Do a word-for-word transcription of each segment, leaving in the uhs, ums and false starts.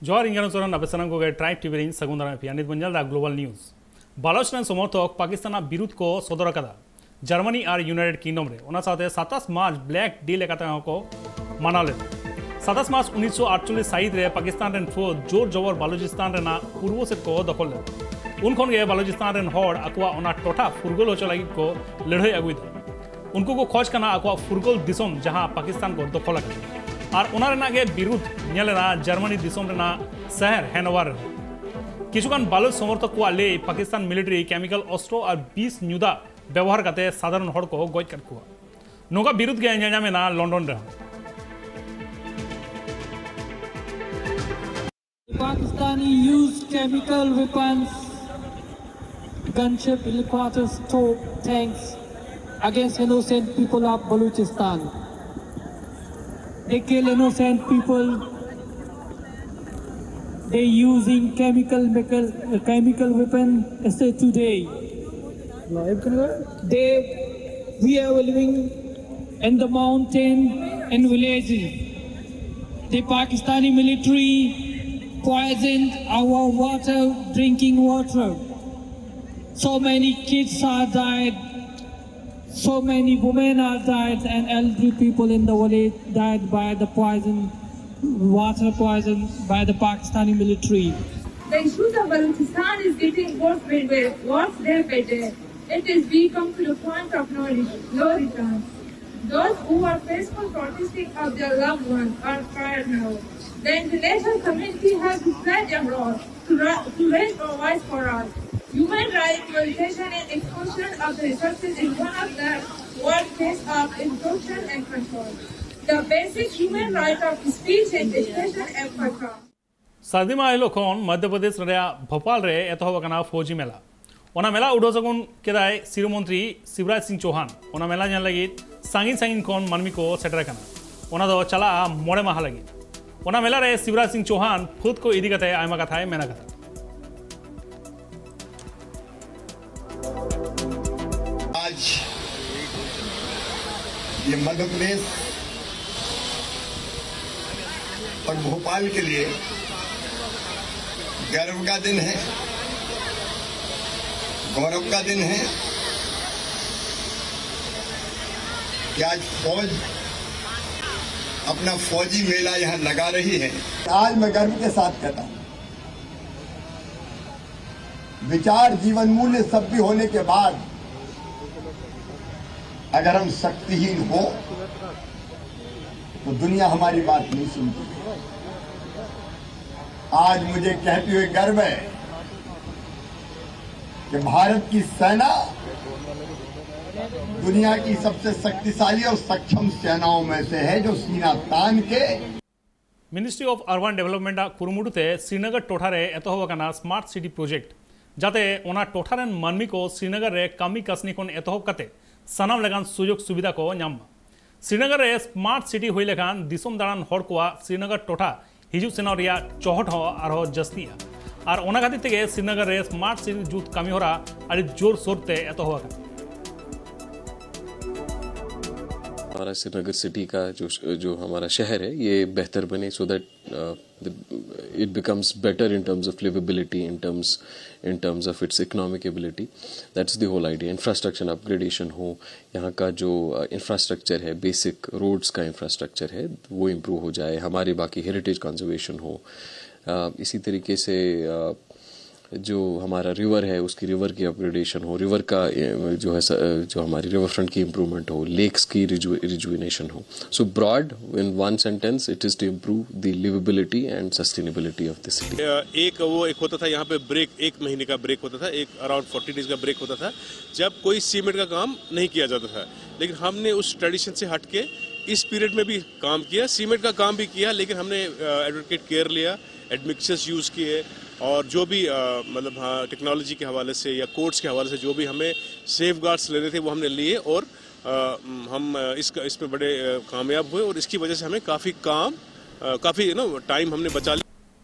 ᱡᱚᱦᱟᱨ, ᱤᱧ ᱜᱟᱱᱚ ᱥᱚᱨᱮᱱ, ᱟᱯᱮ ᱥᱟᱱᱟᱢ ᱠᱚᱜᱮ ᱴᱨᱟᱭᱤᱵᱽ ᱴᱤᱵᱷᱤ ᱨᱤᱧ ᱥᱟᱹᱜᱩᱱ ᱫᱟᱨᱟᱢ ᱯᱮᱭᱟ᱾ ᱱᱤᱛ ᱵᱚᱱ ᱧᱮᱞ ᱮᱫᱟ ᱜᱞᱳᱵᱟᱞ ᱱᱤᱭᱩᱡᱽ᱾ ᱵᱟᱞᱚᱪ ᱨᱮᱱ ᱥᱚᱢᱚᱨᱛᱷᱚᱠ ᱯᱟᱠᱤᱥᱛᱟᱱ ᱟᱜ ᱵᱤᱨᱩᱫᱷ ᱠᱚ ᱥᱚᱫᱚᱨ ᱟᱠᱟᱫᱟ ᱡᱟᱨᱢᱟᱱᱤ ᱟᱨ ᱤᱭᱩᱱᱟᱭᱴᱮᱰ ᱠᱤᱝᱰᱚᱢ ᱨᱮ᱾ ᱚᱱᱟ ᱥᱟᱶᱛᱮ ᱥᱟᱛᱟᱥ ᱢᱟᱨᱪ ᱵᱞᱮᱠ ᱰᱮ ᱞᱮᱠᱟᱛᱮ ᱦᱚᱸ ᱠᱚ ᱢᱟᱱᱟᱣ ᱞᱮᱫᱟ᱾ ᱥᱟᱛᱟᱥ ᱢᱟᱨᱪ ᱩᱱᱤᱥᱥᱚ ᱟᱴᱪᱚᱞᱞᱤᱥ ᱥᱟᱹᱦᱤᱛ ᱨᱮ ᱯᱟᱠᱤᱥᱛᱟᱱ ᱨᱮᱱ ᱯᱷᱟᱹᱫ ᱡᱳᱨ ᱡᱚᱵᱚᱨ ᱵᱟᱞᱩᱪᱤᱥᱛᱟᱱ ᱨᱮᱱᱟᱜ ᱯᱩᱨᱵᱚ ᱥᱮᱫ ᱠᱚ ᱫᱚᱠᱷᱚᱞ ᱞᱮᱫᱟ᱾ ᱩᱱ ᱠᱷᱚᱱ ᱜᱮ ᱵᱟᱞᱩᱪᱤᱥᱛᱟᱱ ᱨᱮᱱ ᱦᱚᱲ ᱟᱠᱚᱣᱟᱜ ᱚᱱᱟ ᱴᱚᱴᱷᱟ ᱯᱷᱩᱨᱜᱟᱹᱞ ᱦᱚᱪᱚ ᱞᱟᱹᱜᱤᱫ ᱠᱚ ᱞᱟᱹᱲᱦᱟᱹᱭ ᱟᱹᱜᱩᱭᱮᱫᱟ᱾ ᱩᱱᱠᱩ ᱠᱚ ᱠᱷᱚᱡᱽ ᱠᱟᱱᱟ ᱟᱠᱚᱣᱟᱜ ᱯᱷᱩᱨᱜᱟᱹᱞ ᱫᱤᱥᱚᱢ, ᱡᱟᱦᱟᱸ ᱯᱟᱠᱤᱥᱛᱟᱱ ᱠᱚ ᱫᱚᱠᱷᱚᱞ ᱟᱠᱟᱫᱟ᱾ ᱟᱨ ᱚᱱᱟ ᱨᱮᱱᱟᱜ ᱜᱮ ᱵᱤᱨᱩᱫᱷ ᱧᱮᱞ ᱮᱱᱟ ᱡᱟᱨᱢᱟᱱᱤ ᱫᱤᱥᱚᱢ ᱨᱮᱱᱟᱜ ᱥᱟᱦᱟᱨ ᱦᱮᱱᱳᱣᱟᱨ ᱨᱮ᱾ ᱠᱤᱪᱷᱩᱜᱟᱱ ᱵᱟᱞᱩᱪ ᱥᱚᱢᱚᱨᱛᱷᱚᱠ ᱠᱚᱣᱟᱜ ᱞᱟᱹᱭ, ᱯᱟᱠᱤᱥᱛᱟᱱ ᱢᱤᱞᱤᱴᱟᱨᱤ ᱠᱮᱢᱤᱠᱟᱞ ᱚᱥᱴᱨᱚ ᱟᱨ ᱵᱤᱥ ᱧᱩ ᱫᱟᱜ ᱵᱮᱵᱚᱦᱟᱨ ᱠᱟᱛᱮ ᱥᱟᱫᱷᱟᱨᱚᱱ ᱦᱚᱲ ᱠᱚ ᱜᱚᱡ ᱠᱟᱫ ᱠᱚᱣᱟ᱾ ᱱᱚᱝᱠᱟ ᱵᱤᱨᱩᱫᱷ ᱜᱮ ᱧᱮᱞ ᱧᱟᱢ ᱮᱱᱟ ᱞᱚᱱᱰᱚᱱ ᱨᱮᱦᱚᱸ᱾ Pakistani use chemical weapons, gunship, helicopters, tow tanks against innocent people of Balochistan. They kill innocent people. They using chemical, chemical, uh, chemical weapon as of today. They, we are living in the mountain and villages. The Pakistani military poisoned our water, drinking water. So many kids are died. So many women are died and elderly people in the village died by the poison, water poison by the Pakistani military. The issues of Balochistan is getting worse by worse, worse day by day. It is become to the point of no, no return. Those who were peaceful protesting of their loved ones are fired now. The international community has to play their role to, ra- to raise our voice for us. Human rights violation and extortion of the resources is one of the worst case of extortion and control. The basic human right of speech and expression and control. ᱥᱟᱹᱨᱫᱤ ᱢᱟᱦᱟ ᱦᱤᱞᱳᱜ ᱠᱷᱚᱱ ᱢᱚᱫᱽᱫᱷᱚ ᱯᱨᱚᱫᱮᱥ ᱨᱮᱭᱟᱜ ᱵᱷᱳᱯᱟᱞ ᱨᱮ ᱮᱛᱚᱦᱚᱵ ᱟᱠᱟᱱᱟ ᱯᱷᱳᱡᱤ ᱢᱮᱞᱟ᱾ ᱚᱱᱟ ᱢᱮᱞᱟ ᱩᱰᱷᱟᱹᱣ ᱥᱟᱹᱜᱩᱱ ᱠᱮᱫᱟᱭ ᱥᱤᱨᱟᱹ ᱢᱚᱱᱛᱨᱤ ᱥᱤᱵᱨᱟᱡᱽ ᱥᱤᱝ ᱪᱳᱦᱟᱱ᱾ ᱚᱱᱟ ᱢᱮᱞᱟ ᱧᱮᱞ ᱞᱟᱹᱜᱤᱫ ᱥᱟᱺᱜᱤᱧ ᱥᱟᱺᱜᱤᱧ ᱠᱷᱚᱱ ᱢᱟᱹᱱᱢᱤ ᱠᱚ ᱥᱮᱴᱮᱨ ᱟᱠᱟᱱᱟ᱾ ᱚᱱᱟ ᱫᱚ ᱪᱟᱞᱟᱜᱼᱟ ᱢᱚᱬᱮ ᱢᱟᱦᱟ ᱞᱟᱹᱜᱤᱫ᱾ ᱚᱱᱟ ᱢᱮᱞᱟ ᱨᱮ ᱥᱤᱵᱨᱟᱡᱽ ᱥᱤᱝ ᱪᱳᱦᱟᱱ ᱯᱷᱟᱹᱫ ᱠᱚ ᱤᱫᱤ ᱠᱟᱛᱮ ᱟᱭᱢᱟ ᱠᱟᱛᱷᱟᱭ ᱢᱮᱱ ᱟᱠᱟᱫᱟ᱾ आज ये मध्य प्रदेश और भोपाल के लिए गर्व का दिन है, गौरव का दिन है कि आज फौज अपना फौजी मेला यहाँ लगा रही है। आज मैं गर्व के साथ कहता हूँ, विचार, जीवन मूल्य सब भी होने के बाद अगर हम शक्तिहीन हो तो दुनिया हमारी बात नहीं सुनती। आज मुझे कहते हुए गर्व है कि भारत की सेना दुनिया की सबसे शक्तिशाली और सक्षम सेनाओं में से है, जो सीना तान के ᱢᱤᱱᱤᱥᱴᱨᱤ ᱚᱯᱷ ᱟᱨᱵᱟᱱ ᱰᱮᱵᱷᱞᱚᱯᱢᱮᱱᱴ ᱟᱜ ᱠᱩᱨᱩᱢᱩᱴᱩ ᱛᱮ ᱥᱨᱤᱱᱚᱜᱚᱨ ᱴᱚᱴᱷᱟ ᱨᱮ ᱮᱛᱚᱦᱚᱵ ᱟᱠᱟᱱᱟ ᱥᱢᱟᱨᱴ ᱥᱤᱴᱤ ᱯᱨᱚᱡᱮᱠᱴ, ᱡᱟᱛᱮ ᱚᱱᱟ ᱴᱚᱴᱷᱟ ᱨᱮᱱ ᱢᱟᱹᱱᱢᱤ ᱠᱚ ᱥᱨᱤᱱᱚᱜᱚᱨ ᱨᱮ ᱠᱟᱹᱢᱤ ᱠᱟᱹᱥᱱᱤ ᱠᱷᱚᱱ ᱮᱛᱚᱦᱚᱵ ᱠᱟᱛᱮ ᱥᱟᱱᱟᱢ ᱞᱮᱠᱟᱱ ᱥᱩᱡᱳᱜᱽ ᱥᱩᱵᱤᱫᱷᱟ ᱠᱚ ᱧᱟᱢ ᱢᱟ᱾ ᱥᱨᱤᱱᱚᱜᱚᱨ ᱨᱮ ᱥᱢᱟᱨᱴ ᱥᱤᱴᱤ ᱦᱩᱭ ᱞᱮᱠᱷᱟᱱ ᱫᱤᱥᱚᱢ ᱫᱟᱬᱟᱱ ᱦᱚᱲ ᱠᱚᱣᱟᱜ ᱥᱨᱤᱱᱚᱜᱚᱨ ᱴᱚᱴᱷᱟ ᱦᱤᱡᱩᱜ ᱥᱮᱱᱚᱜ ᱨᱮᱭᱟᱜ ᱪᱚᱦᱚᱴ ᱦᱚᱸ ᱟᱨᱦᱚᱸ ᱡᱟᱹᱥᱛᱤᱜᱼᱟ᱾ ᱟᱨ ᱚᱱᱟ ᱠᱷᱟᱹᱛᱤᱨ ᱛᱮᱜᱮ ᱥᱨᱤᱱᱚᱜᱚᱨ ᱨᱮ ᱥᱢᱟᱨᱴ ᱥᱤᱴᱤ ᱡᱩᱛ ᱠᱟᱹᱢᱤ ᱦᱚᱨᱟ ᱟᱹᱰᱤ ᱡᱳᱨ ᱥᱳᱨ ᱛᱮ ᱮᱛᱚᱦᱚᱵ ᱟᱠᱟᱱᱟ᱾ हमारा श्रीनगर सिटी का जो जो हमारा शहर है, ये बेहतर बने, so that it becomes better in terms of livability, in terms in terms of its economic ability. That's the whole idea. Infrastructure upgradation हो, यहाँ का जो इंफ्रास्ट्रक्चर है, बेसिक रोड्स का इंफ्रास्ट्रक्चर है, वो इम्प्रूव हो जाए, हमारी बाकी हेरिटेज कंजर्वेशन हो। इसी तरीके से जो हमारा रिवर है, उसकी रिवर की अपग्रेडेशन हो, रिवर का जो है जो हमारी रिवर फ्रंट की इम्प्रूवमेंट हो, लेक्स की रिजुविनेशन हो। So broad, in one sentence, it is to improve the livability and sustainability of the city. एक वो एक होता था यहाँ पे ब्रेक, एक महीने का ब्रेक होता था, एक अराउंड फोर्टी डेज का ब्रेक होता था, जब कोई सीमेंट का काम नहीं किया जाता था। लेकिन हमने उस ट्रेडिशन से हट के इस पीरियड में भी काम किया, सीमेंट का काम भी किया, लेकिन हमने एडवोकेट केयर लिया, एडमिक्सर्स यूज़ किए और जो भी मतलब हाँ टेक्नोलॉजी के हवाले से या कोड्स के हवाले से जो भी हमें सेफ गार्ड्स लेने थे वो हमने लिए और हम इस इसमें बड़े कामयाब हुए और इसकी वजह से हमें काफ़ी काम काफ़ी यू नो टाइम हमने बचा लिया।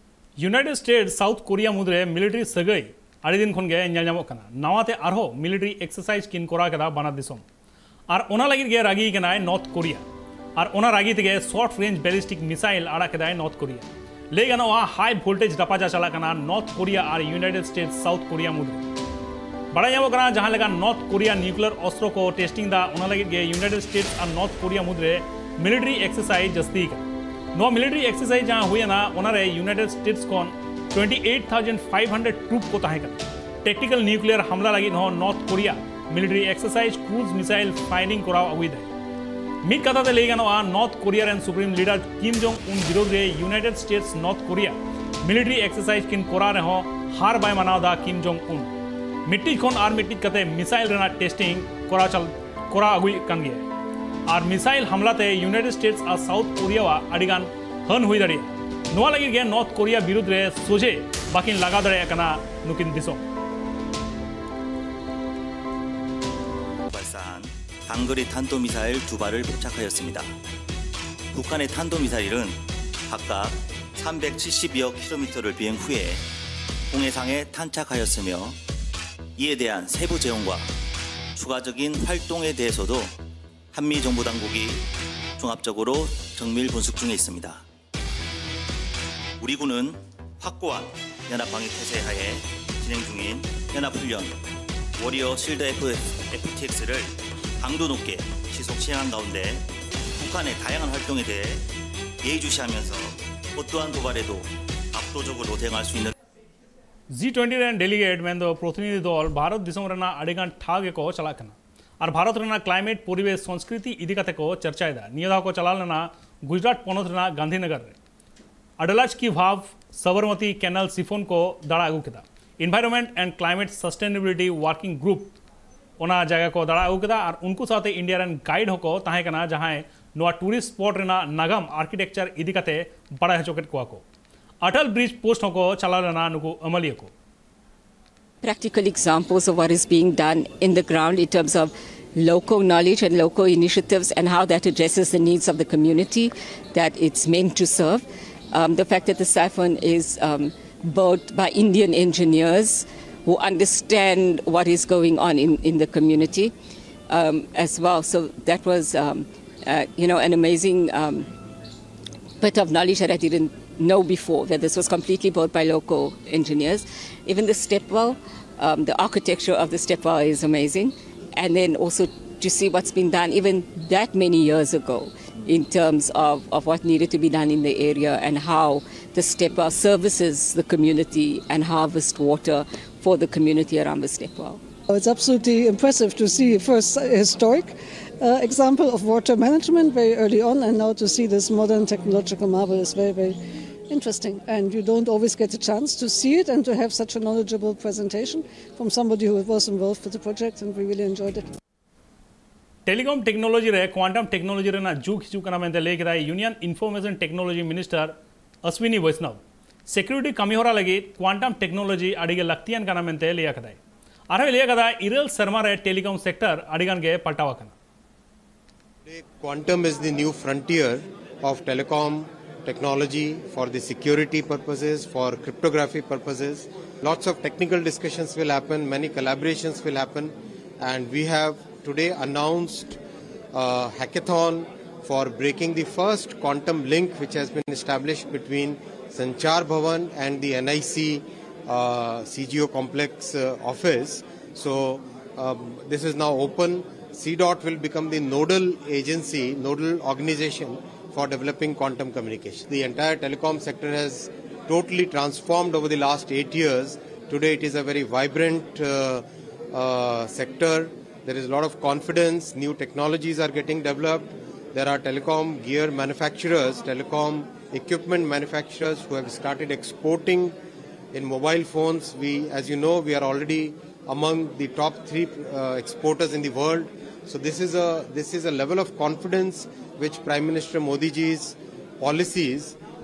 ᱭᱩᱱᱟᱭᱴᱮᱰ ᱥᱴᱮᱴ ᱥᱟᱣᱩᱛᱷ ᱠᱳᱨᱤᱭᱟ ᱢᱩᱫᱽᱨᱮ ᱢᱤᱞᱤᱴᱟᱨᱤ ᱥᱟᱹᱜᱟᱹᱭ ᱟᱹᱰᱤ ᱫᱤᱱ ᱠᱷᱚᱱ ᱜᱮ ᱧᱮᱞ ᱧᱟᱢᱚᱜ ᱠᱟᱱᱟ᱾ ᱱᱟᱣᱟ ᱛᱮ ᱟᱨᱦᱚᱸ ᱢᱤᱞᱤᱴᱟᱨᱤ ᱮᱠᱥᱟᱨᱥᱟᱭᱤᱡᱽ ᱠᱤᱱ ᱠᱚᱨᱟᱣ ᱠᱮᱫᱟ ᱵᱟᱱᱟᱨ ᱫᱤᱥᱚᱢ᱾ ᱟᱨ ᱚᱱᱟ ᱞᱟᱹᱜᱤᱫ ᱜᱮ ᱨᱟᱹᱜᱤ ᱠᱟᱱᱟᱭ ᱱᱚᱨᱛᱷ ᱠᱳᱨᱤᱭᱟ᱾ ᱟᱨ ᱚᱱᱟ ᱨᱟᱹᱜᱤ ᱛᱮᱜᱮ ᱥᱚᱨᱴ ᱨᱮᱧᱡᱽ ᱵᱮᱞᱤᱥᱴᱤᱠ ᱢᱤᱥᱟᱭᱤᱞ ᱟᱲᱟᱜ ᱠᱮᱫᱟᱭ ᱱᱚᱨᱛᱷ ᱠᱳᱨᱤᱭᱟ᱾ ᱞᱟᱹᱭ ᱜᱟᱱᱚᱜᱼᱟ, ᱦᱟᱭ ᱵᱷᱳᱞᱴᱮᱡᱽ ᱨᱟᱯᱟᱪᱟ ᱪᱟᱞᱟᱜ ᱠᱟᱱᱟ ᱱᱚᱨᱛᱷ ᱠᱳᱨᱤᱭᱟ ᱟᱨ ᱤᱭᱩᱱᱟᱭᱴᱮᱰ ᱥᱴᱮᱴᱥ ᱥᱟᱣᱩᱛᱷ ᱠᱳᱨᱤᱭᱟ ᱢᱩᱫᱽᱨᱮ᱾ ᱵᱟᱲᱟᱭ ᱧᱟᱢᱚᱜ ᱠᱟᱱᱟ, ᱡᱟᱦᱟᱸ ᱞᱮᱠᱟ ᱱᱚᱨᱛᱷ ᱠᱳᱨᱤᱭᱟ ᱱᱤᱭᱩᱠᱞᱤᱭᱟᱨ ᱚᱥᱛᱨᱚ ᱠᱚ ᱴᱮᱥᱴᱤᱝ ᱫᱟ, ᱚᱱᱟ ᱞᱟᱹᱜᱤᱫ ᱜᱮ ᱤᱭᱩᱱᱟᱭᱴᱮᱰ ᱥᱴᱮᱴᱥ ᱟᱨ ᱱᱚᱨᱛᱷ ᱠᱳᱨᱤᱭᱟ ᱢᱩᱫᱽᱨᱮ ᱢᱤᱞᱤᱴᱟᱨᱤ ᱮᱠᱥᱟᱨᱥᱟᱭᱤᱡᱽ ᱡᱟᱹᱥᱛᱤ ᱠᱟᱱᱟ᱾ ᱱᱚᱣᱟ ᱢᱤᱞᱤᱴᱟᱨᱤ ᱮᱠᱥᱟᱨᱥᱟᱭᱤᱡᱽ ᱡᱟᱦᱟᱸ ᱦᱩᱭᱮᱱᱟ, ᱚᱱᱟᱨᱮ ᱤᱭᱩᱱᱟᱭᱴᱮᱰ ᱥᱴᱮᱴᱥ ᱠᱷᱚᱱ twenty eight thousand five hundred troop ᱠᱚ ᱛᱟᱦᱮᱸ ᱠᱟᱱᱟ᱾ ᱴᱮᱠᱴᱤᱠᱟᱞ ᱱᱤᱭᱩᱠᱞᱤᱭᱟᱨ ᱦᱟᱢᱞᱟ ᱞᱟᱹᱜᱤᱫ ᱦᱚᱸ North Korea military exercise, cruise missile firing ᱠᱚᱨᱟᱣ ᱟᱹᱜᱩᱭᱮᱫᱟᱭ᱾ ᱢᱤᱫ ᱠᱟᱛᱷᱟ ᱛᱮ ᱞᱟᱹᱭ ᱜᱟᱱᱚᱜᱼᱟ, ᱱᱚᱨᱛᱷ ᱠᱳᱨᱤᱭᱟ ᱨᱮᱱ supreme leader Kim Jong Un ᱵᱤᱨᱳᱫᱷ ᱨᱮ United States North Korea military exercise ᱠᱤᱱ ᱠᱚᱨᱟᱣ ᱨᱮᱦᱚᱸ ᱦᱟᱨ ᱵᱟᱭ ᱢᱟᱱᱟᱣ ᱮᱫᱟ ᱠᱤᱢ ᱡᱚᱝ ᱩᱱ᱾ ᱢᱤᱫᱴᱤᱡ ᱠᱷᱚᱱ ᱟᱨ ᱢᱤᱫᱴᱤᱡ ᱠᱟᱛᱮ ᱢᱤᱥᱟᱭᱤᱞ ᱨᱮᱱᱟᱜ ᱴᱮᱥᱴᱤᱝ ᱠᱚᱨᱟᱣ ᱪᱟᱞ-, ᱠᱚᱨᱟᱣ ᱟᱹᱜᱩᱭᱮᱫ ᱠᱟᱱ ᱜᱮᱭᱟ᱾ ᱟᱨ ᱢᱤᱥᱟᱭᱤᱞ ᱦᱟᱢᱞᱟ ᱛᱮ ᱤᱭᱩᱱᱟᱭᱴᱮᱰ ᱥᱴᱮᱴᱥ ᱟᱨ ᱥᱟᱣᱩᱛᱷ ᱠᱳᱨᱤᱭᱟᱣᱟᱜ ᱟᱹᱰᱤᱜᱟᱱ ᱦᱟᱹᱱ ᱦᱩᱭ ᱫᱟᱲᱮᱭᱟᱜᱼᱟ᱾ ᱱᱚᱣᱟ ᱞᱟᱹᱜᱤᱫ ᱜᱮ ᱱᱚᱨᱛᱷ ᱠᱳᱨᱤᱭᱟ ᱵᱤᱨᱩᱫᱷ ᱨᱮ ᱥᱚᱡᱷᱮ ᱵᱟᱹᱠᱤᱱ ᱞᱟᱜᱟᱣ ᱫᱟᱲᱮᱭᱟᱜ ᱠᱟᱱᱟ ᱱᱩᱠᱤᱱ ᱫᱤᱥᱚᱢ᱾ 발사한 단거리 탄도미사일 두 발을 포착하였습니다. 북한의 탄도미사일은 각각 삼백칠십이억 킬로미터를 비행 후에 동해상에 탄착하였으며, 이에 대한 세부 재원과 추가적인 활동에 대해서도 한미 정부 당국이 종합적으로 정밀 분석 중에 있습니다. 우리 군은 확고한 연합 방위 태세 하에 진행 중인 연합 훈련 워리어 실드 F, 에프티엑스를 강도 높게 지속 시행한 가운데, 북한의 다양한 활동에 대해 예의주시하면서 어떠한 도발에도 압도적으로 대응할 수 있는 ᱡᱤ ᱴᱩᱭᱮᱱᱴᱤ ᱨᱮᱱ ᱰᱮᱞᱤᱜᱮᱴ ᱢᱮᱱᱫᱚ ᱯᱨᱚᱛᱤᱱᱤᱫᱷᱤ ᱫᱚᱞ ᱵᱷᱟᱨᱚᱛ ᱫᱤᱥᱚᱢ ᱨᱮᱱᱟᱜ ᱟᱹᱰᱤᱜᱟᱱ ᱴᱷᱟᱶ ᱜᱮᱠᱚ ᱪᱟᱞᱟᱜ ᱠᱟᱱᱟ᱾ ᱟᱨ ᱵᱷᱟᱨᱚᱛ ᱨᱮᱱᱟᱜ ᱠᱞᱟᱭᱢᱮᱴ, ᱯᱚᱨᱤᱵᱮᱥ, ᱥᱚᱝᱥᱠᱨᱤᱛᱤ ᱤᱫᱤ ᱠᱟᱛᱮ ᱠᱚ ᱪᱟᱨᱪᱟᱭᱮᱫᱟ᱾ ᱱᱤᱭᱟᱹ ᱫᱷᱟᱣ ᱠᱚ ᱪᱟᱞᱟᱣ ᱞᱮᱱᱟ ᱜᱩᱡᱽᱨᱟᱴ ᱯᱚᱱᱚᱛ ᱨᱮᱱᱟᱜ ᱜᱟᱱᱫᱷᱤᱱᱚᱜᱚᱨ ᱨᱮ᱾ ᱟᱰᱟᱞᱟᱡᱽ ᱠᱤ ᱵᱷᱟᱵᱽ ᱥᱟᱵᱚᱨᱢᱚᱛᱤ ᱠᱮᱱᱟᱞ ᱥᱤᱯᱷᱚᱱ ᱠᱚ ᱫᱟᱬᱟ ᱟᱹᱜᱩ ᱠᱮᱫᱟ᱾ Environment and Climate Sustainability Working Group ᱚᱱᱟ ᱡᱟᱭᱜᱟ ᱠᱚ ᱫᱟᱬᱟ ᱟᱹᱜᱩ ᱠᱮᱫᱟ᱾ ᱟᱨ ᱩᱱᱠᱩ ᱥᱟᱶᱛᱮ ᱤᱱᱰᱤᱭᱟ ᱨᱮᱱ ᱜᱟᱭᱤᱰ ᱦᱚᱸᱠᱚ ᱛᱟᱦᱮᱸ ᱠᱟᱱᱟ, ᱡᱟᱦᱟᱸᱭ ᱱᱚᱣᱟ ᱴᱩᱨᱤᱥᱴ ᱥᱯᱚᱴ ᱨᱮᱱᱟᱜ ᱱᱟᱜᱟᱢ, ᱟᱨᱠᱤᱴᱮᱠᱪᱟᱨ ᱤᱫᱤ ᱠᱟᱛᱮ ᱵᱟᱲᱟᱭ ᱦᱚᱪᱚ ᱠᱮᱫ ᱠᱚᱣᱟ ᱠᱚ᱾ ᱟᱴᱟᱞ ᱵᱨᱤᱡᱽ ᱯᱳᱥᱴ ᱦᱚᱸᱠᱚ ᱪᱟᱞᱟᱣ ᱞᱮᱱᱟ ᱱᱩᱠᱩ ᱟᱹᱢᱟᱹᱞᱤᱭᱟᱹ ᱠᱚ᱾ Practical examples of what is being done in the ground in terms of local knowledge and local initiatives and how that addresses the needs of the community that it's meant to serve. Um, the fact that the siphon is um, built by Indian engineers who understand what is going on in, in the community um, as well. So that was, um, uh, you know, an amazing um, bit of knowledge that I didn't know before that this was completely built by local engineers. Even the stepwell, um, the architecture of the stepwell is amazing. And then also to see what's been done even that many years ago in terms of, of what needed to be done in the area and how the stepwell services the community and harvest water for the community around the stepwell. It's absolutely impressive to see first a historic uh, example of water management very early on, and now to see this modern technological marvel is very, very interesting. And you don't always get a chance to see it and to have such a knowledgeable presentation from somebody who was involved with the project, and we really enjoyed it. ޓެލިކޮމް ޓެކްނޮލޮޖީ ރެ ކުއާންޓަމް ޓެކްނޮލޮޖީ ރެނަށް ޖޫ ހިޖޫ ކަނަމެންތެ ލޭކެދާ ޔޫނިއަން އިންފޮމޭޝަން ޓެކްނޮލޮޖީ މިނިސްޓަރ އަސްވިނީ ވައިސްނަވް. ސެކިއުރިޓީ ކަމިހުރާ ލަގީ ކުއާންޓަމް ޓެކްނޮލޮޖީ އަޑިގެ ލައްކިޔަން ކަނަމެންތެ ލިޔާކަދައި. އަރަހަވި ލިޔާކަދައި އިރަލް ސަރުމާރެ ޓެލިކޮމް ސެކްޓަރ އަޑިގަންގެ ޕައްޓާވާކަން. Today, quantum is the new frontier of telecom technology for the security purposes, for cryptography purposes. Lots of technical discussions will happen, many collaborations will happen, and we have today announced a hackathon for breaking the first quantum link which has been established between Sanchar Bhavan and the N I C uh, C G O complex uh, office. So um, this is now open. C DOT will become the nodal agency, nodal organization for developing quantum communication. The entire telecom sector has totally transformed over the last eight years. Today it is a very vibrant uh, uh, sector. There is a lot of confidence. New technologies are getting developed. There are telecom gear manufacturers, telecom equipment manufacturers who have started exporting in mobile phones. We, as you know, we are already among the top three uh, exporters in the world. So this is a this is a level of confidence which Prime Minister Modi ji's policies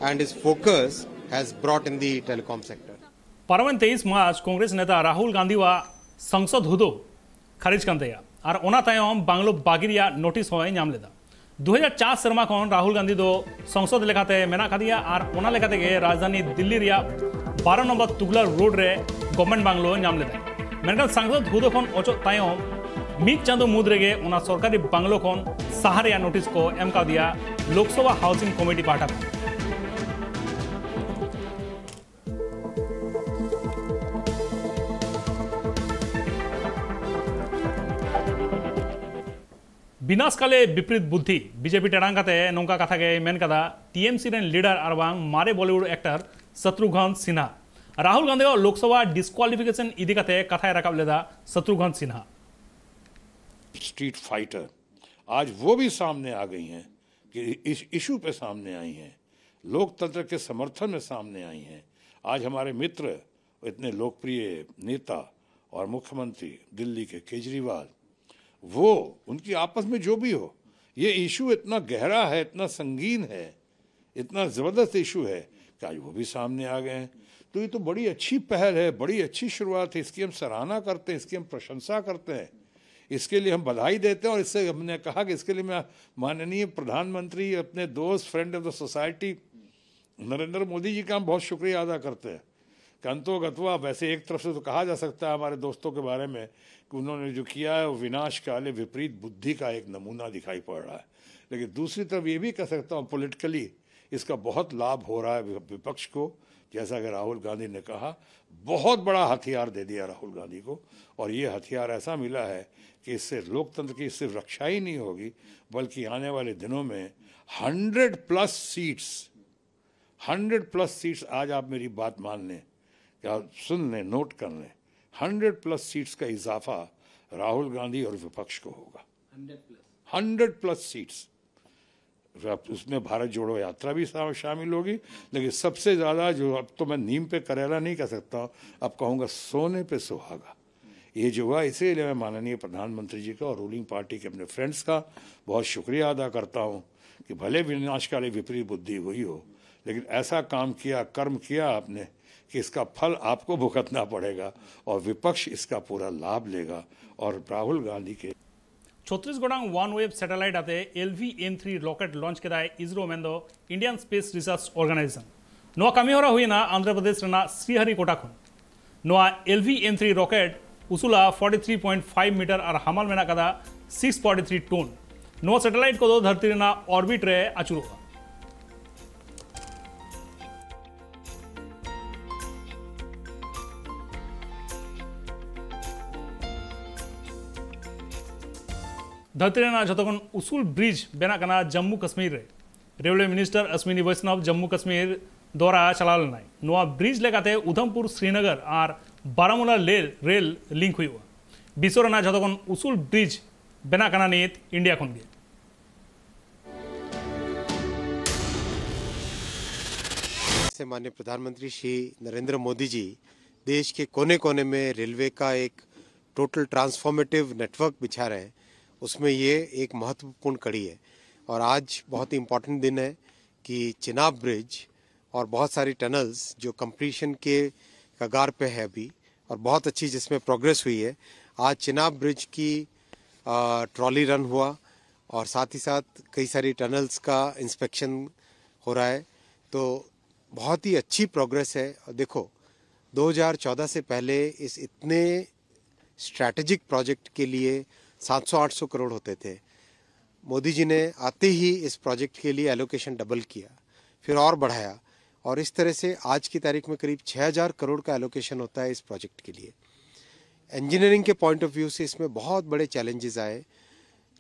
and his focus has brought in the telecom sector. ޕަރުވާން ތެއިސް މާޗް ކޮންގްރެސް ނެތާ ރާހުލް ގާނދީވާ ސަންސަދު ހުދު ޚާރިޖް ކަންތައްޔާ. އަރ އޮނާ ތައި ބަނގްލޯ ބާކީ ދިޔަ ނޮޓިސް ހޯއެ ނިޔާމްލެދާ. ދުހަޒާރު ޗާރ ސަރުމާ ކޮން ރާހުލް ގާނދީ ދޯ ސަންސަދު ލެކާތެ މެނާ ކަދިޔާ އަރ އޮނާ ލެކާތެގެ ރާޖްދާނީ ދިއްލީ ރިޔާ ބާރަ ނަމްބަރު ތުގުލަކް ރޯޑް ރެ ގޮވަމެންޓް ބަންގްލޯ ނިޔާމްލެދާ. މެންކަން ސަންސަދު ހުދު ކޮން އޮޗޮ ތައި މި ޗަނދު މޫދުރެގެ އޮނާ ސޮރުކާރީ ބަންގްލޯ ކޮން ސަހަރެއް ނޮޓިސް ކޮށް އެމް ކަދިޔާ ލޯކްސަބާ ހައުސިން ކޮމިޓީ ޕާޓަކަށް. ᱵᱤᱱᱟᱥ ᱠᱟᱞᱮ ᱵᱤᱯᱨᱤᱛ ᱵᱩᱫᱽᱫᱷᱤ, BJP ᱴᱟᱲᱟᱝ ᱠᱟᱛᱮ ᱱᱚᱝᱠᱟ ᱠᱟᱛᱷᱟ ᱜᱮᱭ ᱢᱮᱱ ᱠᱟᱫᱟ TMC ᱨᱮᱱ leader ᱟᱨ ᱵᱟᱝ ᱢᱟᱨᱮ ᱵᱚᱞᱤᱣᱩᱰ ᱮᱠᱴᱟᱨ ᱥᱟᱛᱨᱩᱜᱷᱱ ᱥᱤᱱᱦᱟ᱾ ᱨᱟᱦᱩᱞ ᱜᱟᱱᱫᱷᱤᱭᱟᱜ ᱞᱳᱠᱥᱚᱵᱷᱟ ᱰᱤᱥᱠᱣᱟᱞᱤᱯᱷᱤᱠᱮᱥᱚᱱ ᱤᱫᱤ ᱠᱟᱛᱮ ᱠᱟᱛᱷᱟᱭ ᱨᱟᱠᱟᱵ ᱞᱮᱫᱟ ᱥᱟᱛᱨᱩᱜᱷᱱ ᱥᱤᱱᱦᱟ᱾ स्ट्रीट फाइटर आज वो भी सामने आ गई हैं कि इस इशू पे सामने आई हैं, लोकतंत्र के समर्थन में सामने आई हैं। आज हमारे मित्र, इतने लोकप्रिय नेता और मुख्यमंत्री दिल्ली के केजरीवाल, वो, उनकी आपस में जो भी हो, ये इशू इतना गहरा है, इतना संगीन है, इतना ज़बरदस्त इशू है कि आज वो भी सामने आ गए हैं। तो ये तो बड़ी अच्छी पहल है, बड़ी अच्छी शुरुआत है। इसकी हम सराहना करते हैं, इसकी हम प्रशंसा करते हैं, इसके लिए हम बधाई देते हैं। और इससे हमने कहा कि इसके लिए मैं माननीय प्रधानमंत्री, अपने दोस्त, friend of the society Narendra Modi ji का हम बहुत शुक्रिया अदा करते हैं। कंतो गतवा, वैसे एक तरफ से तो कहा जा सकता है हमारे दोस्तों के बारे में कि उन्होंने जो किया है वो विनाश काले विपरीत बुद्धि का एक नमूना दिखाई पड़ रहा है, लेकिन दूसरी तरफ ये भी कह सकता हूँ, पॉलिटिकली इसका बहुत लाभ हो रहा है विपक्ष को। जैसा कि राहुल गांधी ने कहा, बहुत बड़ा हथियार दे दिया राहुल गांधी को, और ये हथियार ऐसा मिला है कि इससे लोकतंत्र की सिर्फ रक्षा ही नहीं होगी, बल्कि आने वाले दिनों में hundred plus seats, hundred plus seats, आज आप मेरी बात मान लें, क्या सुन लें, नोट कर लें, हंड्रेड प्लस सीट्स का इजाफा राहुल गांधी और विपक्ष को होगा। Hundred plus seats. उसमें भारत जोड़ो यात्रा भी शामिल होगी, लेकिन सबसे ज़्यादा जो, अब तो मैं नीम पे करेला नहीं कह सकता, अब कहूँगा सोने पे सुहागा। ये जो हुआ, इसीलिए मैं माननीय प्रधानमंत्री जी का और रूलिंग पार्टी के अपने फ्रेंड्स का बहुत शुक्रिया अदा करता हूँ कि भले विनाशकारी विपरीत बुद्धि हुई हो, लेकिन ऐसा काम किया, कर्म किया आपने कि इसका फल आपको भुगतना पड़ेगा और विपक्ष इसका पूरा लाभ लेगा। और राहुल गांधी के ᱪᱷᱚᱛᱨᱤᱥ ᱜᱚᱴᱟᱝ ᱳᱣᱟᱱ ᱳᱭᱮᱵ ᱥᱮᱴᱮᱞᱟᱭᱤᱴ ᱟᱛᱮ L V M three rocket ᱞᱚᱧᱪ ᱠᱮᱫᱟᱭ ᱤᱥᱨᱳ, ᱢᱮᱱᱫᱚ ᱤᱱᱰᱤᱭᱟᱱ ᱥᱯᱮᱥ ᱨᱤᱥᱟᱨᱪ ᱚᱨᱜᱟᱱᱟᱭᱡᱮᱥᱚᱱ᱾ ᱱᱚᱣᱟ ᱠᱟᱹᱢᱤᱦᱚᱨᱟ ᱦᱩᱭᱮᱱᱟ ᱟᱱᱫᱷᱨᱚ ᱯᱨᱚᱫᱮᱥ ᱨᱮᱱᱟᱜ ᱥᱨᱤᱦᱟᱨᱤᱠᱳᱴᱟ ᱠᱷᱚᱱ᱾ ᱱᱚᱣᱟ L V M three rocket ᱩᱥᱩᱞᱟ forty three point five metre ᱟᱨ ᱦᱟᱢᱟᱞ ᱢᱮᱱᱟᱜ ᱟᱠᱟᱫᱟ ᱥᱤᱠᱥ ᱯᱷᱚᱨᱴᱤ ᱛᱷᱨᱤ ᱴᱚᱱ᱾ ᱱᱚᱣᱟ ᱥᱮᱴᱮᱞᱟᱭᱤᱴ ᱠᱚᱫᱚ ᱫᱷᱟᱹᱨᱛᱤ ᱨᱮᱱᱟᱜ ᱚᱨᱵᱤᱴ ᱨᱮ ᱟᱹᱪᱩᱨᱚᱜᱼᱟ᱾ ᱫᱷᱟᱹᱨᱛᱤ ᱨᱮᱱᱟᱜ ᱡᱷᱚᱛᱚ ᱠᱷᱚᱱ ᱩᱥᱩᱞ ᱵᱨᱤᱡᱽ ᱵᱮᱱᱟᱜ ᱠᱟᱱᱟ ᱡᱟᱢᱢᱩ ᱠᱟᱥᱢᱤᱨ ᱨᱮ᱾ ᱨᱮᱞᱣᱮ ᱢᱤᱱᱤᱥᱴᱟᱨ ᱚᱥᱣᱤᱱᱤ ᱵᱚᱭᱥᱱᱚᱵ ᱡᱟᱢᱢᱩ ᱠᱟᱥᱢᱤᱨ ᱫᱚᱨᱟ ᱪᱟᱞᱟᱣ ᱞᱮᱱᱟᱭ᱾ ᱱᱚᱣᱟ ᱵᱨᱤᱡᱽ ᱞᱮᱠᱟᱛᱮ ᱩᱫᱷᱚᱢᱯᱩᱨ ᱥᱨᱤᱱᱚᱜᱚᱨ ᱟᱨ ᱵᱟᱨᱟᱢᱩᱞᱟ ᱞᱮ ᱨᱮᱞ ᱞᱤᱝᱠ ᱦᱩᱭᱩᱜᱼᱟ᱾ ᱵᱤᱥᱣ ᱨᱮᱱᱟᱜ ᱡᱷᱚᱛᱚ ᱠᱷᱚᱱ ᱩᱥᱩᱞ ᱵᱨᱤᱡᱽ ᱵᱮᱱᱟᱜ ᱠᱟᱱᱟ ᱱᱤᱛ ᱤᱱᱰᱤᱭᱟ ᱠᱷᱚᱱ ᱜᱮ᱾ से माननीय प्रधानमंत्री श्री नरेंद्र मोदी जी देश के कोने-कोने में रेलवे का एक टोटल ट्रांसफॉर्मेटिव नेटवर्क बिछा रहे हैं, उसमें ये एक महत्वपूर्ण कड़ी है। और आज बहुत ही इम्पोर्टेंट दिन है कि चिनाब ब्रिज और बहुत सारी टनल्स जो कंप्लीशन के कगार पे है अभी, और बहुत अच्छी जिसमें प्रोग्रेस हुई है। आज चिनाब ब्रिज की, आ, ट्रॉली रन हुआ और साथ ही साथ कई सारी टनल्स का इंस्पेक्शन हो रहा है। तो बहुत ही अच्छी प्रोग्रेस है। और देखो, दो हज़ार चौदह से पहले इस इतने स्ट्रैटेजिक प्रोजेक्ट के लिए सात सौ आठ सौ करोड़ होते थे। मोदी जी ने आते ही इस प्रोजेक्ट के लिए एलोकेशन डबल किया, फिर और बढ़ाया, और इस तरह से आज की तारीख में करीब छः हज़ार करोड़ का एलोकेशन होता है इस प्रोजेक्ट के लिए। इंजीनियरिंग के पॉइंट ऑफ व्यू से इसमें बहुत बड़े चैलेंजेस आए।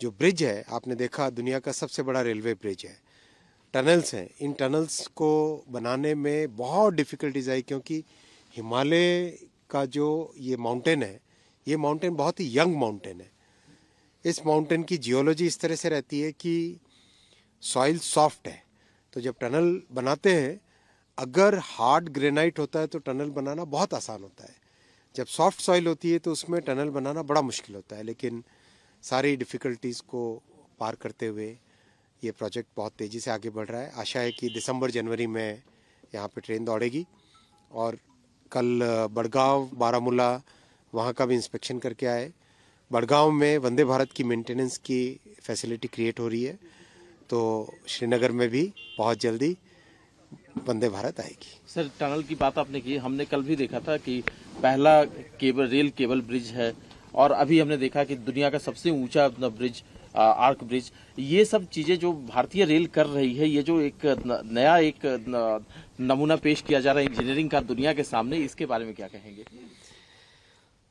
जो ब्रिज है, आपने देखा, दुनिया का सबसे बड़ा रेलवे ब्रिज है। टनल्स हैं, इन टनल्स को बनाने में बहुत डिफिकल्टीज आई, क्योंकि हिमालय का जो ये माउंटेन है, ये माउंटेन बहुत ही यंग माउंटेन है। इस माउंटेन की जियोलॉजी इस तरह से रहती है कि सॉइल सॉफ्ट है, तो जब टनल बनाते हैं, अगर हार्ड ग्रेनाइट होता है तो टनल बनाना बहुत आसान होता है। जब सॉफ्ट सॉइल होती है तो उसमें टनल बनाना बड़ा मुश्किल होता है। लेकिन सारी डिफिकल्टीज को पार करते हुए ये प्रोजेक्ट बहुत तेज़ी से आगे बढ़ रहा है। आशा है कि दिसंबर जनवरी में यहाँ पे ट्रेन दौड़ेगी। और कल, अ, बड़गांव, बारामूला, वहाँ का भी इंस्पेक्शन करके आए। बड़गांव में वंदे भारत की मेंटेनेंस की फैसिलिटी क्रिएट हो रही है, तो श्रीनगर में भी बहुत जल्दी वंदे भारत आएगी। सर, टनल की बात आपने की, हमने कल भी देखा था कि पहला केबल, रेल केबल ब्रिज है, और अभी हमने देखा कि दुनिया का सबसे ऊंचा ब्रिज, आ, आर्क ब्रिज, ये सब चीज़ें जो भारतीय रेल कर रही है, ये जो एक न-, नया एक न-, नमूना पेश किया जा रहा है इंजीनियरिंग का दुनिया के सामने, इसके बारे में क्या कहेंगे?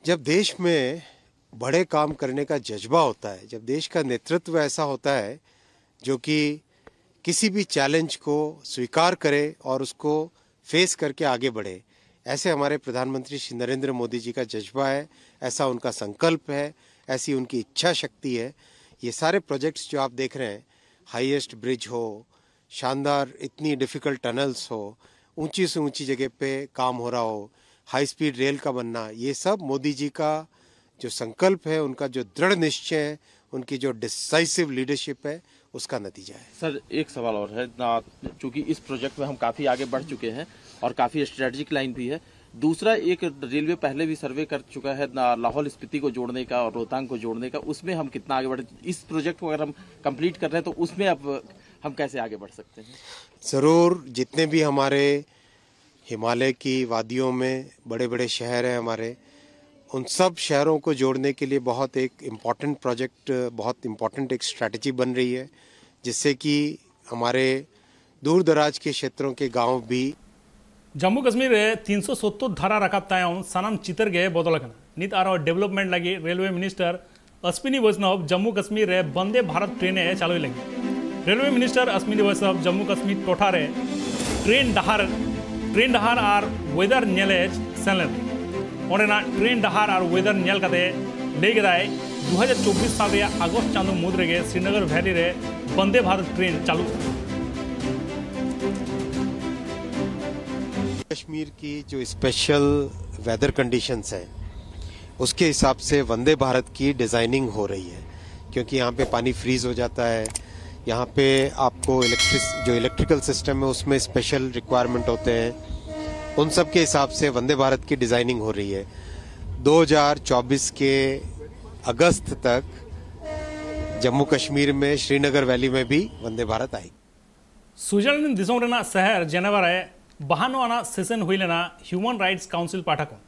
जब देश में बड़े काम करने का जज्बा होता है, जब देश का नेतृत्व ऐसा होता है जो कि किसी भी चैलेंज को स्वीकार करे और उसको फेस करके आगे बढ़े, ऐसे हमारे प्रधानमंत्री श्री नरेंद्र मोदी जी का जज्बा है, ऐसा उनका संकल्प है, ऐसी उनकी इच्छा शक्ति है। ये सारे प्रोजेक्ट्स जो आप देख रहे हैं, हाईएस्ट ब्रिज हो, शानदार इतनी डिफिकल्ट टनल्स हो, ऊंची से ऊंची जगह पे काम हो रहा हो, हाई स्पीड रेल का बनना, ये सब मोदी जी का जो संकल्प है, उनका जो दृढ़ निश्चय है, उनकी जो डिसाइसिव लीडरशिप है, उसका नतीजा है। सर, एक सवाल और है ना, चूंकि इस प्रोजेक्ट में हम काफ़ी आगे बढ़ चुके हैं और काफ़ी स्ट्रेटजिक लाइन भी है। दूसरा, एक रेलवे पहले भी सर्वे कर चुका है ना, लाहौल स्पीति को जोड़ने का और रोहतांग को जोड़ने का, उसमें हम कितना आगे बढ़े? इस प्रोजेक्ट को अगर हम कंप्लीट कर रहे हैं तो उसमें अब हम कैसे आगे बढ़ सकते हैं? ज़रूर, जितने भी हमारे हिमालय की वादियों में बड़े बड़े शहर हैं हमारे, उन सब शहरों को जोड़ने के लिए बहुत एक इम्पॉर्टेंट प्रोजेक्ट, बहुत इम्पॉर्टेंट एक स्ट्रैटेजी बन रही है, जिससे कि हमारे दूर दराज के क्षेत्रों के गांव भी ᱡᱟᱢᱢᱩ ᱠᱟᱥᱢᱤᱨ ᱨᱮ ᱛᱤᱱᱥᱚ ᱥᱚᱛᱛᱚᱨ ᱫᱷᱟᱨᱟ ᱨᱟᱠᱟᱵ ᱛᱟᱭᱚᱢ ᱥᱟᱱᱟᱢ ᱪᱤᱛᱟᱹᱨ ᱜᱮ ᱵᱚᱫᱚᱞ ᱟᱠᱟᱱᱟ᱾ ᱱᱤᱛ ᱟᱨᱦᱚᱸ ᱰᱮᱵᱷᱞᱚᱯᱢᱮᱱᱴ ᱞᱟᱹᱜᱤᱫ ᱨᱮᱞᱣᱮ ᱢᱤᱱᱤᱥᱴᱟᱨ ᱚᱥᱯᱤᱱᱤ ᱵᱚᱭᱥᱱᱚᱵ ᱡᱟᱢᱢᱩ ᱠᱟᱥᱢᱤᱨ ᱨᱮ ᱵᱚᱱᱫᱮ ᱵᱷᱟᱨᱚᱛ ᱴᱨᱮᱱ ᱮ ᱪᱟᱹᱞᱩᱭ ᱞᱟᱹᱜᱤᱫ᱾ ᱨᱮᱞᱣᱮ ᱢᱤᱱᱤᱥᱴᱟᱨ ᱚᱥᱯᱤᱱᱤ ᱵᱚᱭᱥᱱᱚᱵ ᱡᱟᱢᱢᱩ ᱠᱟᱥᱢᱤᱨ ᱴᱚᱴᱷᱟ ᱨᱮ ᱴᱨᱮᱱ ᱰᱟᱦᱟᱨ ᱴᱨᱮᱱ ᱰᱟᱦᱟᱨ ᱟᱨ ᱣᱮᱫᱟᱨ ᱧᱮᱞ ᱮ ᱥᱮᱱ ᱞᱮᱱᱟ᱾ ᱚᱸᱰᱮᱱᱟᱜ ᱴᱨᱮᱱ ᱰᱟᱦᱟᱨ ᱟᱨ ᱣᱮᱫᱟᱨ ᱧᱮᱞ ᱠᱟᱛᱮ ᱞᱟᱹᱭ ᱠᱮᱫᱟᱭ, ᱫᱩ ᱦᱟᱡᱟᱨ ᱪᱚᱵᱵᱤᱥ ᱥᱟᱞ ᱨᱮᱭᱟᱜ ᱟᱜᱚᱥᱴ ᱪᱟᱸᱫᱚ ᱢᱩᱫᱽ ᱨᱮᱜᱮ ᱥᱨᱤᱱᱚᱜᱚᱨ ᱵᱷᱮᱞᱤ ᱨᱮ ᱵᱚᱱᱫᱮ ᱵᱷᱟᱨᱚᱛ ᱴᱨᱮᱱ ᱪᱟᱹᱞᱩᱜᱼᱟ᱾ कश्मीर की जो स्पेशल वेदर कंडीशंस हैं, उसके हिसाब से वंदे भारत की डिज़ाइनिंग हो रही है, क्योंकि यहाँ पे पानी फ्रीज हो जाता है। यहाँ पे आपको इलेक्ट्रिस जो इलेक्ट्रिकल सिस्टम है, उसमें स्पेशल रिक्वायरमेंट होते हैं। उन सब के हिसाब से वंदे भारत की डिज़ाइनिंग हो रही है। दो हज़ार चौबीस के अगस्त तक जम्मू कश्मीर में श्रीनगर वैली में भी वंदे भारत आएगी। ᱥᱩᱭᱡᱟᱨᱞᱮᱱᱰ ᱫᱤᱥᱚᱢ ᱨᱮᱱᱟᱜ ᱥᱟᱦᱟᱨ ᱡᱮᱱᱮᱵᱷᱟ ᱨᱮ ᱵᱟᱦᱟᱱᱱᱚ ᱟᱱᱟᱜ ᱥᱮᱥᱚᱱ ᱦᱩᱭ ᱞᱮᱱᱟ ᱦᱤᱭᱩᱢᱮᱱ ᱨᱟᱭᱤᱴᱥ ᱠᱟᱣᱩᱱᱥᱤᱞ ᱯᱟᱦᱴᱟ ᱠᱷᱚᱱ᱾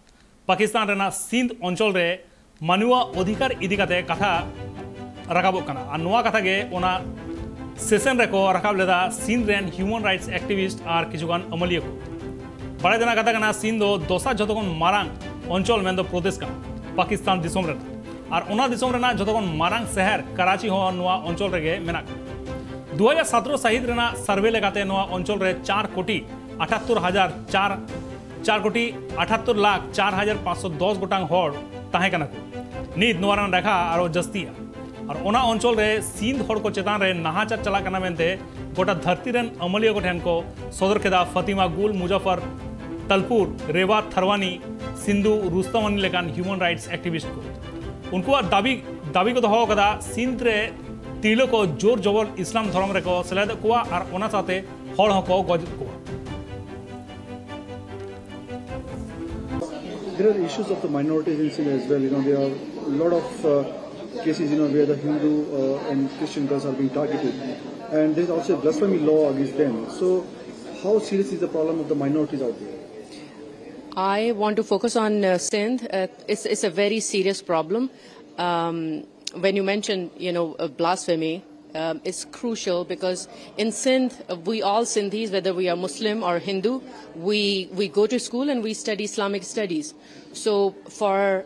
ᱯᱟᱠᱤᱥᱛᱟᱱ ᱨᱮᱱᱟᱜ ᱥᱤᱱᱫᱷ ᱚᱧᱪᱚᱞ ᱨᱮ ᱢᱟᱱᱣᱟ ᱚᱫᱷᱤᱠᱟᱨ ᱤᱫᱤ ᱠᱟᱛᱮ ᱠᱟᱛᱷᱟ ᱨᱟᱠᱟᱵᱚᱜ ᱠᱟᱱᱟ᱾ ᱟᱨ ᱱᱚᱣᱟ ᱠᱟᱛᱷᱟ ᱜᱮ ᱚᱱᱟ ᱥᱮᱥᱚᱱ ᱨᱮᱠᱚ ᱨᱟᱠᱟᱵ ᱞᱮᱫᱟ ᱥᱤᱱᱫᱷ ᱨᱮᱱ ᱦᱤᱭᱩᱢᱮᱱ ᱨᱟᱭᱤᱴᱥ ᱮᱠᱴᱤᱵᱷᱤᱥᱴ ᱟᱨ ᱠᱤᱪᱷᱩᱜᱟᱱ ᱟᱹᱢᱟᱹᱞᱤᱭᱟᱹ ᱠᱚ᱾ ᱵᱟᱲᱟᱭ ᱛᱮᱱᱟᱜ ᱠᱟᱛᱷᱟ ᱠᱟᱱᱟ, ᱥᱤᱱᱫᱷ ᱫᱚ ᱫᱚᱥᱟᱨ ᱡᱷᱚᱛᱚ ᱠᱷᱚᱱ ᱢᱟᱨᱟᱝ ᱚᱧᱪᱚᱞ ᱢᱮᱱᱫᱚ ᱯᱨᱚᱫᱮᱥ ᱠᱟᱱᱟ ᱯᱟᱠᱤᱥᱛᱟᱱ ᱫᱤᱥᱚᱢ ᱨᱮᱱᱟᱜ᱾ ᱟᱨ ᱚᱱᱟ ᱫᱤᱥᱚᱢ ᱨᱮᱱᱟᱜ ᱡᱷᱚᱛᱚ ᱠᱷᱚᱱ ᱢᱟᱨᱟᱝ ᱥᱟᱦᱟᱨ ᱠᱟᱨᱟᱪᱤ ᱦᱚᱸ ᱱᱚᱣᱟ ᱚᱧᱪᱚᱞ ᱨᱮᱜᱮ ᱢᱮᱱᱟᱜ ᱠᱟᱫᱟ᱾ ᱫᱩ ᱦᱟᱡᱟᱨ ᱥᱟᱛᱮᱨᱚ ᱥᱟᱹᱦᱤᱛ ᱨᱮᱱᱟᱜ ᱥᱟᱨᱵᱷᱮ ᱞᱮᱠᱟᱛᱮ ᱱᱚᱣᱟ ᱚᱧᱪᱚᱞ ᱨᱮ ᱪᱟᱨ ᱠᱳᱴᱤ ᱟᱴᱷᱟᱛᱛᱳᱨ ᱦᱟᱡᱟᱨ ᱪᱟᱨ, ᱪᱟᱨ ᱠᱳᱴᱤ ᱟᱴᱷᱟᱛᱛᱳᱨ ᱞᱟᱠᱷ ᱪᱟᱨ ᱦᱟᱡᱟᱨ ᱯᱟᱸᱪᱥᱚ ᱫᱚᱥ ᱜᱚᱴᱟᱝ ᱦᱚᱲ ᱛᱟᱦᱮᱸ ᱠᱟᱱᱟ ᱠᱚ᱾ ᱱᱤᱛ ᱱᱚᱣᱟ ᱨᱮᱱᱟᱜ ᱞᱮᱠᱷᱟ ᱟᱨᱚ ᱡᱟᱹᱥᱛᱤᱜᱼᱟ᱾ ᱟᱨ ᱚᱱᱟ ᱚᱧᱪᱚᱞ ᱨᱮ ᱥᱤᱱᱫᱷ ᱦᱚᱲ ᱠᱚ ᱪᱮᱛᱟᱱ ᱨᱮ ᱱᱟᱦᱟᱪᱟᱨ ᱪᱟᱞᱟᱜ ᱠᱟᱱᱟ ᱢᱮᱱᱛᱮ ᱜᱚᱴᱟ ᱫᱷᱟᱹᱨᱛᱤ ᱨᱮᱱ ᱟᱹᱢᱟᱹᱞᱤᱭᱟᱹ ᱠᱚ ᱴᱷᱮᱱ ᱠᱚ ᱥᱚᱫᱚᱨ ᱠᱮᱫᱟ ᱯᱷᱟᱛᱤᱢᱟ ᱜᱩᱞ ᱢᱩᱡᱟᱯᱷᱟᱨ ᱛᱟᱞᱯᱩᱨ, ᱨᱮᱣᱟ ᱛᱷᱟᱨᱣᱟᱱᱤ, ᱥᱤᱱᱫᱷᱩ ᱨᱩᱥᱛᱟᱢᱟᱱᱤ ᱞᱮᱠᱟᱱ human rights activist ᱠᱚ᱾ ᱩᱱᱠᱩᱣᱟᱜ ᱫᱟᱹᱵᱤ, ᱫᱟᱹᱵᱤ ᱠᱚ ᱫᱚᱦᱚ ᱟᱠᱟᱫᱟ, ᱥᱤᱱᱫᱷ ᱨᱮ ᱛᱤᱨᱞᱟᱹ ᱠᱚ ᱡᱳᱨ ᱡᱚᱵᱚᱨ ᱤᱥᱞᱟᱢ ᱫᱷᱚᱨᱚᱢ ᱨᱮᱠᱚ ᱥᱮᱞᱮᱫᱮᱫ ᱠᱚᱣᱟ ᱟᱨ ᱚᱱᱟ ᱥᱟᱶᱛᱮ ᱦᱚᱲ ᱦᱚᱸᱠᱚ ᱜᱚᱡᱮᱫ ᱠᱚᱣᱟ᱾ There are issues of the minorities in Sindh as well. You know, there are a lot of uh, cases, you know, where the Hindu uh, and Christian girls are being targeted, and there's also a blasphemy law against them. So, how serious is the problem of the minorities out there? I want to focus on uh, Sindh. Uh, it's, it's a very serious problem. Um, when you mentioned, you know, uh, blasphemy, um, it's crucial because in Sindh, uh, we all Sindhis, whether we are Muslim or Hindu, we, we go to school and we study Islamic studies. So for,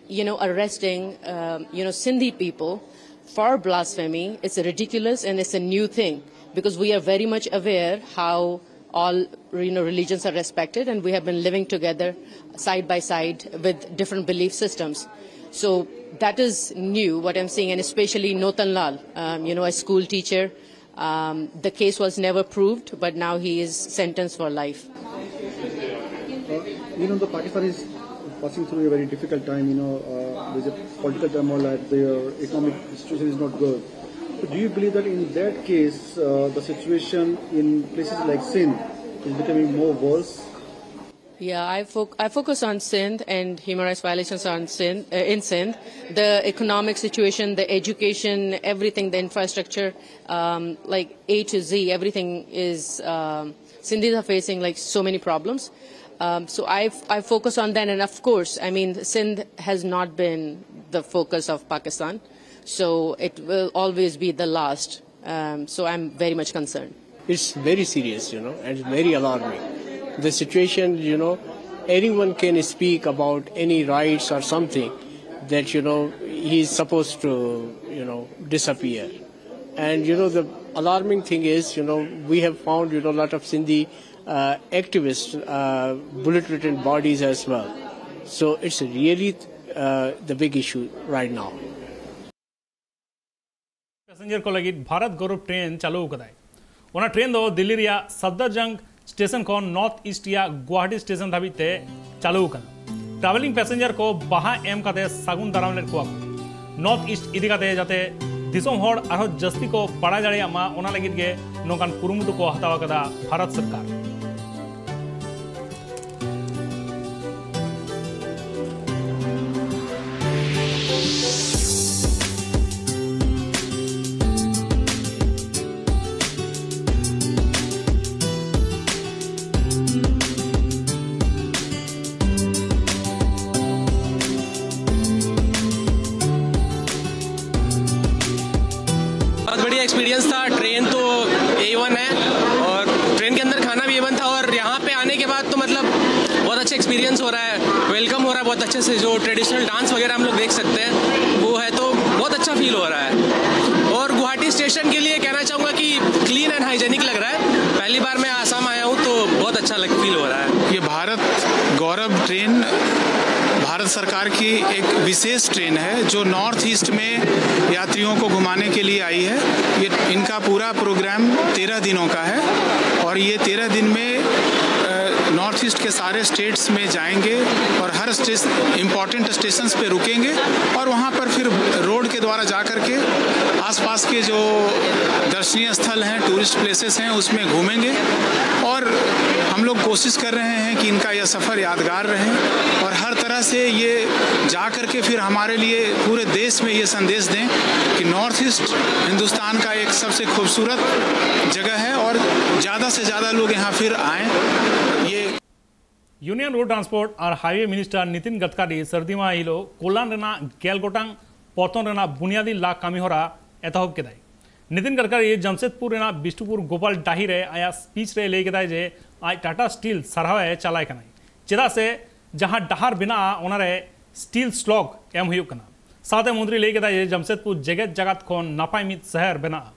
you know, arresting, um, you know, Sindhi people for blasphemy, it's ridiculous and it's a new thing because we are very much aware how all, you know, religions are respected, and we have been living together side by side with different belief systems. So that is new, what I'm seeing, and especially Notan Lal, um, you know, a school teacher. Um, the case was never proved, but now he is sentenced for life. Uh, you know, the Pakistan is passing through a very difficult time. You know, uh, there's a political turmoil, like their economic situation is not good. So do you believe that in that case, uh, the situation in places like Sindh is becoming more worse? Yeah, I, fo- I focus on Sindh and human rights violations on Sindh, uh, in Sindh. The economic situation, the education, everything, the infrastructure, um, like A to Z, everything is. Um, Sindhis are facing like so many problems. Um, so I, I focus on that, and of course, I mean, Sindh has not been the focus of Pakistan, so it will always be the last. Um, so I'm very much concerned. It's very serious, you know, and very alarming. The situation, you know, anyone can speak about any rights or something, that, you know, he's supposed to, you know, disappear. And, you know, the alarming thing is, you know, we have found, you know, a lot of Sindhi uh, activists, uh, bullet ridden bodies as well. So it's really uh, the big issue right now. Passenger ᱠᱚ ᱞᱟᱹᱜᱤᱫ ᱵᱷᱟᱨᱚᱛ ᱜᱚᱨᱚᱵᱽ train ᱪᱟᱹᱞᱩ ᱟᱠᱟᱫᱟᱭ᱾ ᱚᱱᱟ train ᱫᱚ ᱫᱤᱞᱞᱤ ᱨᱮᱭᱟᱜ ᱥᱟᱯᱫᱟᱨᱡᱟᱝ station ᱠᱷᱚᱱ north East ᱨᱮᱭᱟᱜ ᱜᱩᱣᱟᱦᱟᱴᱤ ᱥᱴᱮᱥᱚᱱ ᱫᱷᱟᱹᱵᱤᱡ ᱛᱮ ᱪᱟᱹᱞᱩ ᱟᱠᱟᱱᱟ᱾ ᱴᱨᱟᱵᱷᱮᱞᱤᱝ ᱯᱮᱥᱮᱧᱡᱟᱨ ᱠᱚ ᱵᱟᱦᱟ ᱮᱢ ᱠᱟᱛᱮ ᱥᱟᱹᱜᱩᱱ ᱫᱟᱨᱟᱢ ᱞᱮᱫ ᱠᱚᱣᱟ ᱠᱚ᱾ ᱱᱚᱨᱛᱷ ᱤᱥᱴ ᱤᱫᱤ ᱠᱟᱛᱮ ᱡᱟᱛᱮ ᱫᱤᱥᱚᱢ ᱦᱚᱲ ᱟᱨᱦᱚᱸ ᱡᱟᱹᱥᱛᱤ ᱠᱚ ᱵᱟᱲᱟᱭ ᱫᱟᱲᱮᱭᱟᱜ ᱢᱟ, ᱚᱱᱟ ᱞᱟᱹᱜᱤᱫ ᱜᱮ ᱱᱚᱝᱠᱟᱱ ᱠᱩᱨᱩᱢᱩᱴᱩ ᱠᱚ ᱦᱟᱛᱟᱣ ᱟᱠᱟᱫᱟ ᱵᱷᱟᱨᱚᱛ ᱥᱚᱨᱠᱟᱨ᱾ बहुत बढ़िया एक्सपीरियंस था। ट्रेन तो ए वन है और ट्रेन के अंदर खाना भी ए वन था, और यहाँ पे आने के बाद तो मतलब बहुत अच्छा एक्सपीरियंस हो रहा है, वेलकम हो रहा है बहुत अच्छे से। जो ट्रेडिशनल डांस वगैरह हम लोग देख सकते हैं वो है, तो बहुत अच्छा फील हो रहा है। और गुवाहाटी स्टेशन के लिए कहना चाहूँगा कि क्लीन एंड हाइजेनिक लग रहा है। पहली बार मैं आसाम आया हूँ तो बहुत अच्छा लग फील हो रहा है। ये भारत गौरव ट्रेन भारत सरकार की एक विशेष ट्रेन है जो नॉर्थ ईस्ट में यात्रियों को घुमाने के लिए आई है। ये इनका पूरा प्रोग्राम तेरह दिनों का है और ये तेरह दिन में नॉर्थ ईस्ट के सारे स्टेट्स में जाएंगे और हर स्टेशन इम्पॉर्टेंट स्टेशंस पे रुकेंगे और वहाँ पर फिर रोड के द्वारा जा करके आसपास के जो दर्शनीय स्थल हैं, टूरिस्ट प्लेसेस हैं, उसमें घूमेंगे। और हम लोग कोशिश कर रहे हैं कि इनका यह सफ़र यादगार रहे और हर तरह से ये जा करके फिर हमारे लिए पूरे देश में ये संदेश दें कि नॉर्थ ईस्ट हिंदुस्तान का एक सबसे खूबसूरत जगह है और ज़्यादा से ज़्यादा लोग यहाँ फिर आएँ। ये ᱤᱭᱩᱱᱤᱭᱚᱱ ᱨᱳᱰ ᱴᱨᱟᱱᱥᱯᱳᱨᱴ ᱟᱨ ᱦᱟᱭᱣᱮ ᱢᱤᱱᱤᱥᱴᱟᱨ ᱱᱤᱛᱤᱱ ᱜᱟᱰᱠᱟᱨᱤ ᱥᱟᱹᱨᱫᱤ ᱢᱟᱦᱟ ᱦᱤᱞᱳᱜ ᱠᱚᱞᱟᱱ ᱨᱮᱱᱟᱜ ᱜᱮᱞ ᱜᱚᱴᱟᱝ ᱯᱚᱛᱚᱱ ᱨᱮᱱᱟᱜ ᱵᱩᱱᱤᱭᱟᱫᱤ ᱞᱟ ᱠᱟᱹᱢᱤ ᱦᱚᱨᱟ ᱮᱛᱚᱦᱚᱵ ᱠᱮᱫᱟᱭ᱾ ᱱᱤᱛᱤᱱ ᱜᱟᱰᱠᱟᱨᱤ ᱡᱟᱢᱥᱮᱫᱽᱯᱩᱨ ᱨᱮᱱᱟᱜ ᱵᱤᱥᱱᱩᱯᱩᱨ ᱜᱳᱯᱟᱞ ᱰᱟᱹᱦᱤ ᱨᱮ ᱟᱭᱟᱜ ᱥᱯᱤᱪ ᱨᱮ ᱞᱟᱹᱭ ᱠᱮᱫᱟᱭ ᱡᱮ ᱟᱡ ᱴᱟᱴᱟ ᱥᱴᱤᱞ ᱥᱟᱨᱦᱟᱣ ᱮ ᱪᱟᱞᱟᱭ ᱠᱟᱱᱟᱭ, ᱪᱮᱫᱟᱜ ᱥᱮ ᱡᱟᱦᱟᱸ ᱰᱟᱦᱟᱨ ᱵᱮᱱᱟᱜᱼᱟ ᱚᱱᱟᱨᱮ ᱥᱴᱤᱞ ᱥᱞᱚᱜ ᱮᱢ ᱦᱩᱭᱩᱜ ᱠᱟᱱᱟ᱾ ᱥᱟᱶᱛᱮ ᱢᱚᱱᱛᱨᱤ ᱞᱟᱹᱭ ᱠᱮᱫᱟ ᱡᱮ ᱡᱟᱢᱥᱮᱫᱽᱯᱩᱨ ᱡᱮᱜᱮᱛ ᱡᱟᱠᱟᱛ ᱠᱷᱚᱱ ᱱᱟᱯᱟᱭ ᱢᱤᱫ ᱥᱟᱦᱟᱨ ᱵᱮᱱᱟᱜᱼᱟ᱾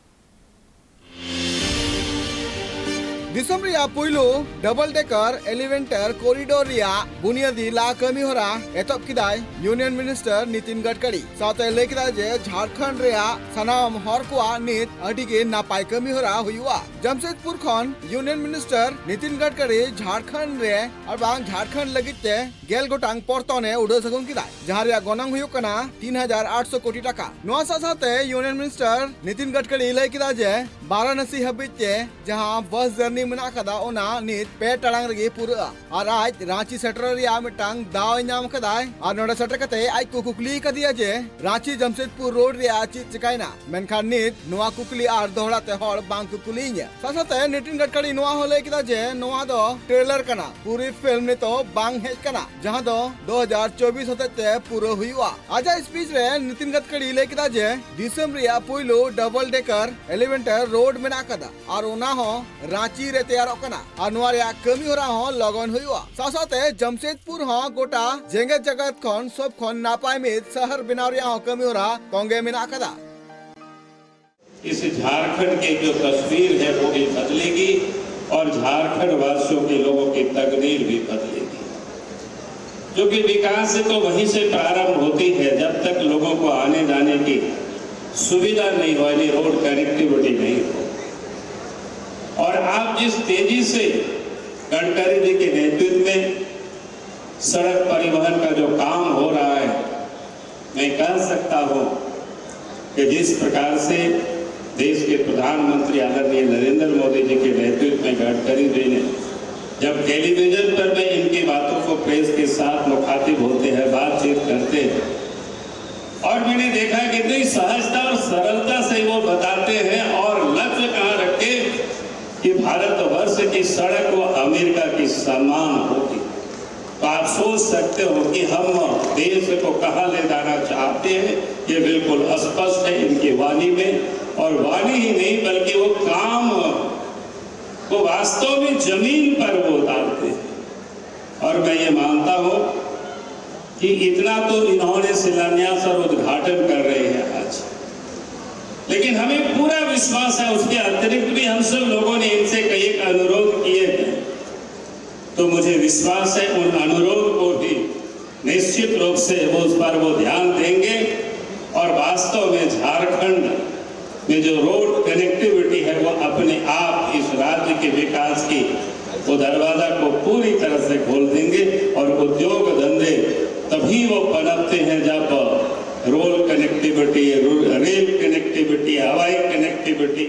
ᱫᱤᱥᱚᱢ ᱨᱮᱭᱟᱜ ᱯᱩᱭᱞᱩ ᱰᱚᱵᱚᱞ ᱰᱮᱠᱟᱨ ᱮᱞᱤᱣᱮᱴᱟᱨ ᱠᱚᱨᱤᱰᱚᱨ ᱨᱮᱭᱟᱜ ᱵᱩᱱᱤᱭᱟᱹᱫᱤ ᱞᱟ ᱠᱟᱹᱢᱤ ᱦᱚᱨᱟ ᱮᱛᱚᱦᱚᱵ ᱠᱮᱫᱟᱭ ᱭᱩᱱᱤᱭᱚᱱ ᱢᱤᱱᱤᱥᱴᱟᱨ ᱱᱤᱛᱤᱱ ᱜᱟᱰᱠᱟᱨᱤ᱾ ᱥᱟᱶᱛᱮ ᱞᱟᱹᱭ ᱠᱮᱫᱟ ᱡᱮ ᱡᱷᱟᱲᱠᱷᱚᱸᱰ ᱨᱮᱭᱟᱜ ᱥᱟᱱᱟᱢ ᱦᱚᱲ ᱠᱚᱣᱟᱜ ᱱᱤᱛ ᱟᱹᱰᱤ ᱜᱮ ᱱᱟᱯᱟᱭ ᱠᱟᱹᱢᱤ ᱦᱚᱨᱟ ᱦᱩᱭᱩᱜᱼᱟ᱾ ᱡᱟᱢᱥᱮᱫᱽᱯᱩᱨ ᱠᱷᱚᱱ ᱭᱩᱱᱤᱭᱚᱱ ᱢᱤᱱᱤᱥᱴᱟᱨ ᱱᱤᱛᱤᱱ ᱜᱟᱰᱠᱟᱨᱤ ᱡᱷᱟᱲᱠᱷᱚᱸᱰ ᱨᱮ ᱟᱨ ᱵᱟᱝ ᱡᱷᱟᱲᱠᱷᱚᱸᱰ ᱞᱟᱹᱜᱤᱫ ᱛᱮ ᱜᱮᱞ ᱜᱚᱴᱟᱝ ᱯᱚᱨᱛᱚᱱ ᱮ ᱩᱰᱟᱹᱣ ᱥᱟᱹᱜᱩᱱ ᱠᱮᱫᱟ, ᱡᱟᱦᱟᱸ ᱨᱮᱭᱟᱜ ᱜᱚᱱᱚᱝ ᱦᱩᱭᱩᱜ ᱠᱟᱱᱟ ᱛᱤᱱ ᱦᱟᱡᱟᱨ ᱟᱴᱥᱚ ᱠᱳᱴᱤ ᱴᱟᱠᱟ᱾ ᱱᱚᱣᱟ ᱥᱟᱶ ᱥᱟᱶᱛᱮ ᱭᱩᱱᱤᱭᱚᱱ ᱢᱤᱱᱤᱥᱴᱟᱨ ᱱᱤᱛᱤᱱ ᱜᱟᱰᱠᱟᱨᱤ ᱞᱟᱹᱭ ᱠᱮᱫᱟ ᱡᱮ ᱵᱟᱨᱟᱱᱟᱥᱤ ᱦᱟᱹᱵᱤᱡ ᱛᱮ ᱡᱟᱦᱟᱸ ᱵᱟᱥ ᱡᱟᱨᱱᱤ ᱢᱮᱱᱟᱜ ᱟᱠᱟᱫᱟ, ᱚᱱᱟ ᱱᱤᱛ ᱯᱮ ᱴᱟᱲᱟᱝ ᱨᱮᱜᱮ ᱯᱩᱨᱟᱹᱜᱼᱟ᱾ ᱟᱨ ᱟᱡ ᱨᱟᱸᱪᱤ ᱥᱮᱴᱮᱨᱚᱜ ᱨᱮᱭᱟᱜ ᱢᱤᱫᱴᱟᱝ ᱫᱟᱣ ᱮ ᱧᱟᱢ ᱟᱠᱟᱫᱟᱭ᱾ ᱟᱨ ᱱᱚᱰᱮ ᱥᱮᱴᱮᱨ ᱠᱟᱛᱮ ᱟᱡ ᱠᱚ ᱠᱩᱠᱞᱤ ᱟᱠᱟᱫᱮᱭᱟ ᱡᱮ ᱨᱟᱸᱪᱤ ᱡᱟᱢᱥᱮᱫᱽᱯᱩᱨ ᱨᱳᱰ ᱨᱮᱭᱟᱜ ᱪᱮᱫ ᱪᱤᱠᱟᱭᱮᱱᱟ, ᱢᱮᱱᱠᱷᱟᱱ ᱱᱤᱛ ᱱᱚᱣᱟ ᱠᱩᱠᱞᱤ ᱟᱨ ᱫᱚᱦᱲᱟ ᱛᱮ ᱦᱚᱲ ᱵᱟᱝ ᱠᱚ ᱠᱩᱞᱤᱭᱤᱧᱟ᱾ ᱥᱟᱶ ᱥᱟᱶᱛᱮ ᱱᱤᱛᱤᱱ ᱜᱟᱰᱠᱟᱨᱤ ᱱᱚᱣᱟ ᱦᱚᱸ ᱞᱟᱹᱭ ᱠᱮᱫᱟ ᱡᱮ ᱱᱚᱣᱟ ᱫᱚ ᱴᱨᱮᱞᱟᱨ ᱠᱟᱱᱟ, ᱯᱩᱨᱟᱹ ᱯᱷᱤᱞᱢ ᱱᱤᱛᱚᱜ ᱵᱟᱝ ᱦᱮᱡ ᱠᱟᱱᱟ, ᱡᱟᱦᱟᱸ ᱫᱚ ᱫᱩ ᱦᱟᱡᱟᱨ ᱪᱚᱵᱵᱤᱥ ᱦᱚᱛᱮᱡ ᱛᱮ ᱯᱩᱨᱟᱹ ᱦᱩᱭᱩᱜᱼᱟ᱾ ᱟᱡᱟᱜ ᱥᱯᱤᱪ ᱨᱮ ᱱᱤᱛᱤᱱ ᱜᱟᱰᱠᱟᱨᱤ ᱞᱟᱹᱭ ᱠᱮᱫᱟ ᱡᱮ ᱫᱤᱥᱚᱢ ᱨᱮᱭᱟᱜ ᱯᱩᱭᱞᱩ ᱰᱚᱵᱚᱞ ᱰᱮᱠᱟᱨ ᱮᱞᱤᱣᱮᱴᱟᱨ ᱨᱳᱰ ᱢᱮᱱᱟᱜ ᱟᱠᱟᱫᱟ ᱟᱨ ᱚᱱᱟ ᱦᱚᱸ ᱨᱟᱸᱪᱤ ᱨᱮ ᱛᱮᱭᱟᱨᱚᱜ ᱠᱟᱱᱟ ᱟᱨ ᱱᱚᱣᱟ ᱨᱮᱭᱟᱜ ᱠᱟᱹᱢᱤ ᱦᱚᱨᱟ ᱦᱚᱸ ᱞᱚᱜᱚᱱ ᱦᱩᱭᱩᱜᱼᱟ᱾ ᱥᱟᱶ ᱥᱟᱶᱛᱮ ᱡᱟᱢᱥᱮᱫᱽᱯᱩᱨ ᱦᱚᱸ ᱜᱚᱴᱟ ᱡᱮᱜᱮᱛ ᱡᱟᱠᱟᱛ ᱠᱷᱚᱱ ᱥᱚᱵ ᱠᱷᱚᱱ ᱱᱟᱯᱟᱭ ᱢᱤᱫ ᱥᱟᱦᱟᱨ ᱵᱮᱱᱟᱣ ᱨᱮᱭᱟᱜ ᱦᱚᱸ ᱠᱟᱹᱢᱤ ᱦᱚᱨᱟ ᱛᱚᱸᱜᱮ ᱢᱮᱱᱟᱜ ᱟᱠᱟᱫᱟ᱾ इस झारखंड की जो तस्वीर है वो भी बदलेगी और झारखंड वासियों के लोगों की तकदीर भी बदलेगी, क्योंकि विकास तो वहीं से प्रारंभ होती है। जब तक लोगों को आने जाने की सुविधा नहीं हो, यानी रोड कनेक्टिविटी नहीं हो, और आप जिस तेजी से गडकरी जी के नेतृत्व में सड़क परिवहन का जो काम हो रहा है, मैं कह सकता हूं कि जिस प्रकार से देश के प्रधानमंत्री आदरणीय नरेंद्र मोदी जी के नेतृत्व में गडकरी जी ने, जब टेलीविजन पर मैं इनकी बातों को प्रेस के साथ मुखातिब होते हैं, बातचीत करते हैं, और मैंने देखा कितनी सहजता और सरलता से वो बताते हैं और लक्ष्य कहाँ रखे कि भारतवर्ष की सड़क वो अमेरिका की समान होगी। तो आप सोच सकते हो कि हम देश को कहाँ ले जाना चाहते हैं। ये बिल्कुल स्पष्ट है इनकी वाणी में, और वाणी ही नहीं बल्कि वो काम को वास्तव में जमीन पर वो उतारते हैं। और मैं ये मानता हूँ कि इतना तो इन्होंने शिलान्यास और उद्घाटन कर रहे हैं आज, लेकिन हमें पूरा विश्वास है, उसके अतिरिक्त भी हम सब लोगों ने इनसे कई एक अनुरोध किए हैं, तो मुझे विश्वास है उन अनुरोध को भी निश्चित रूप से वो उस पर वो ध्यान देंगे और वास्तव में झारखंड में जो रोड कनेक्टिविटी है वो अपने आप इस राज्य के विकास की वो दरवाजा को पूरी तरह से खोल देंगे और उद्योग धंधे तभी वो पनपते हैं जब रोड कनेक्टिविटी, रेल कनेक्टिविटी, हवाई कनेक्टिविटी।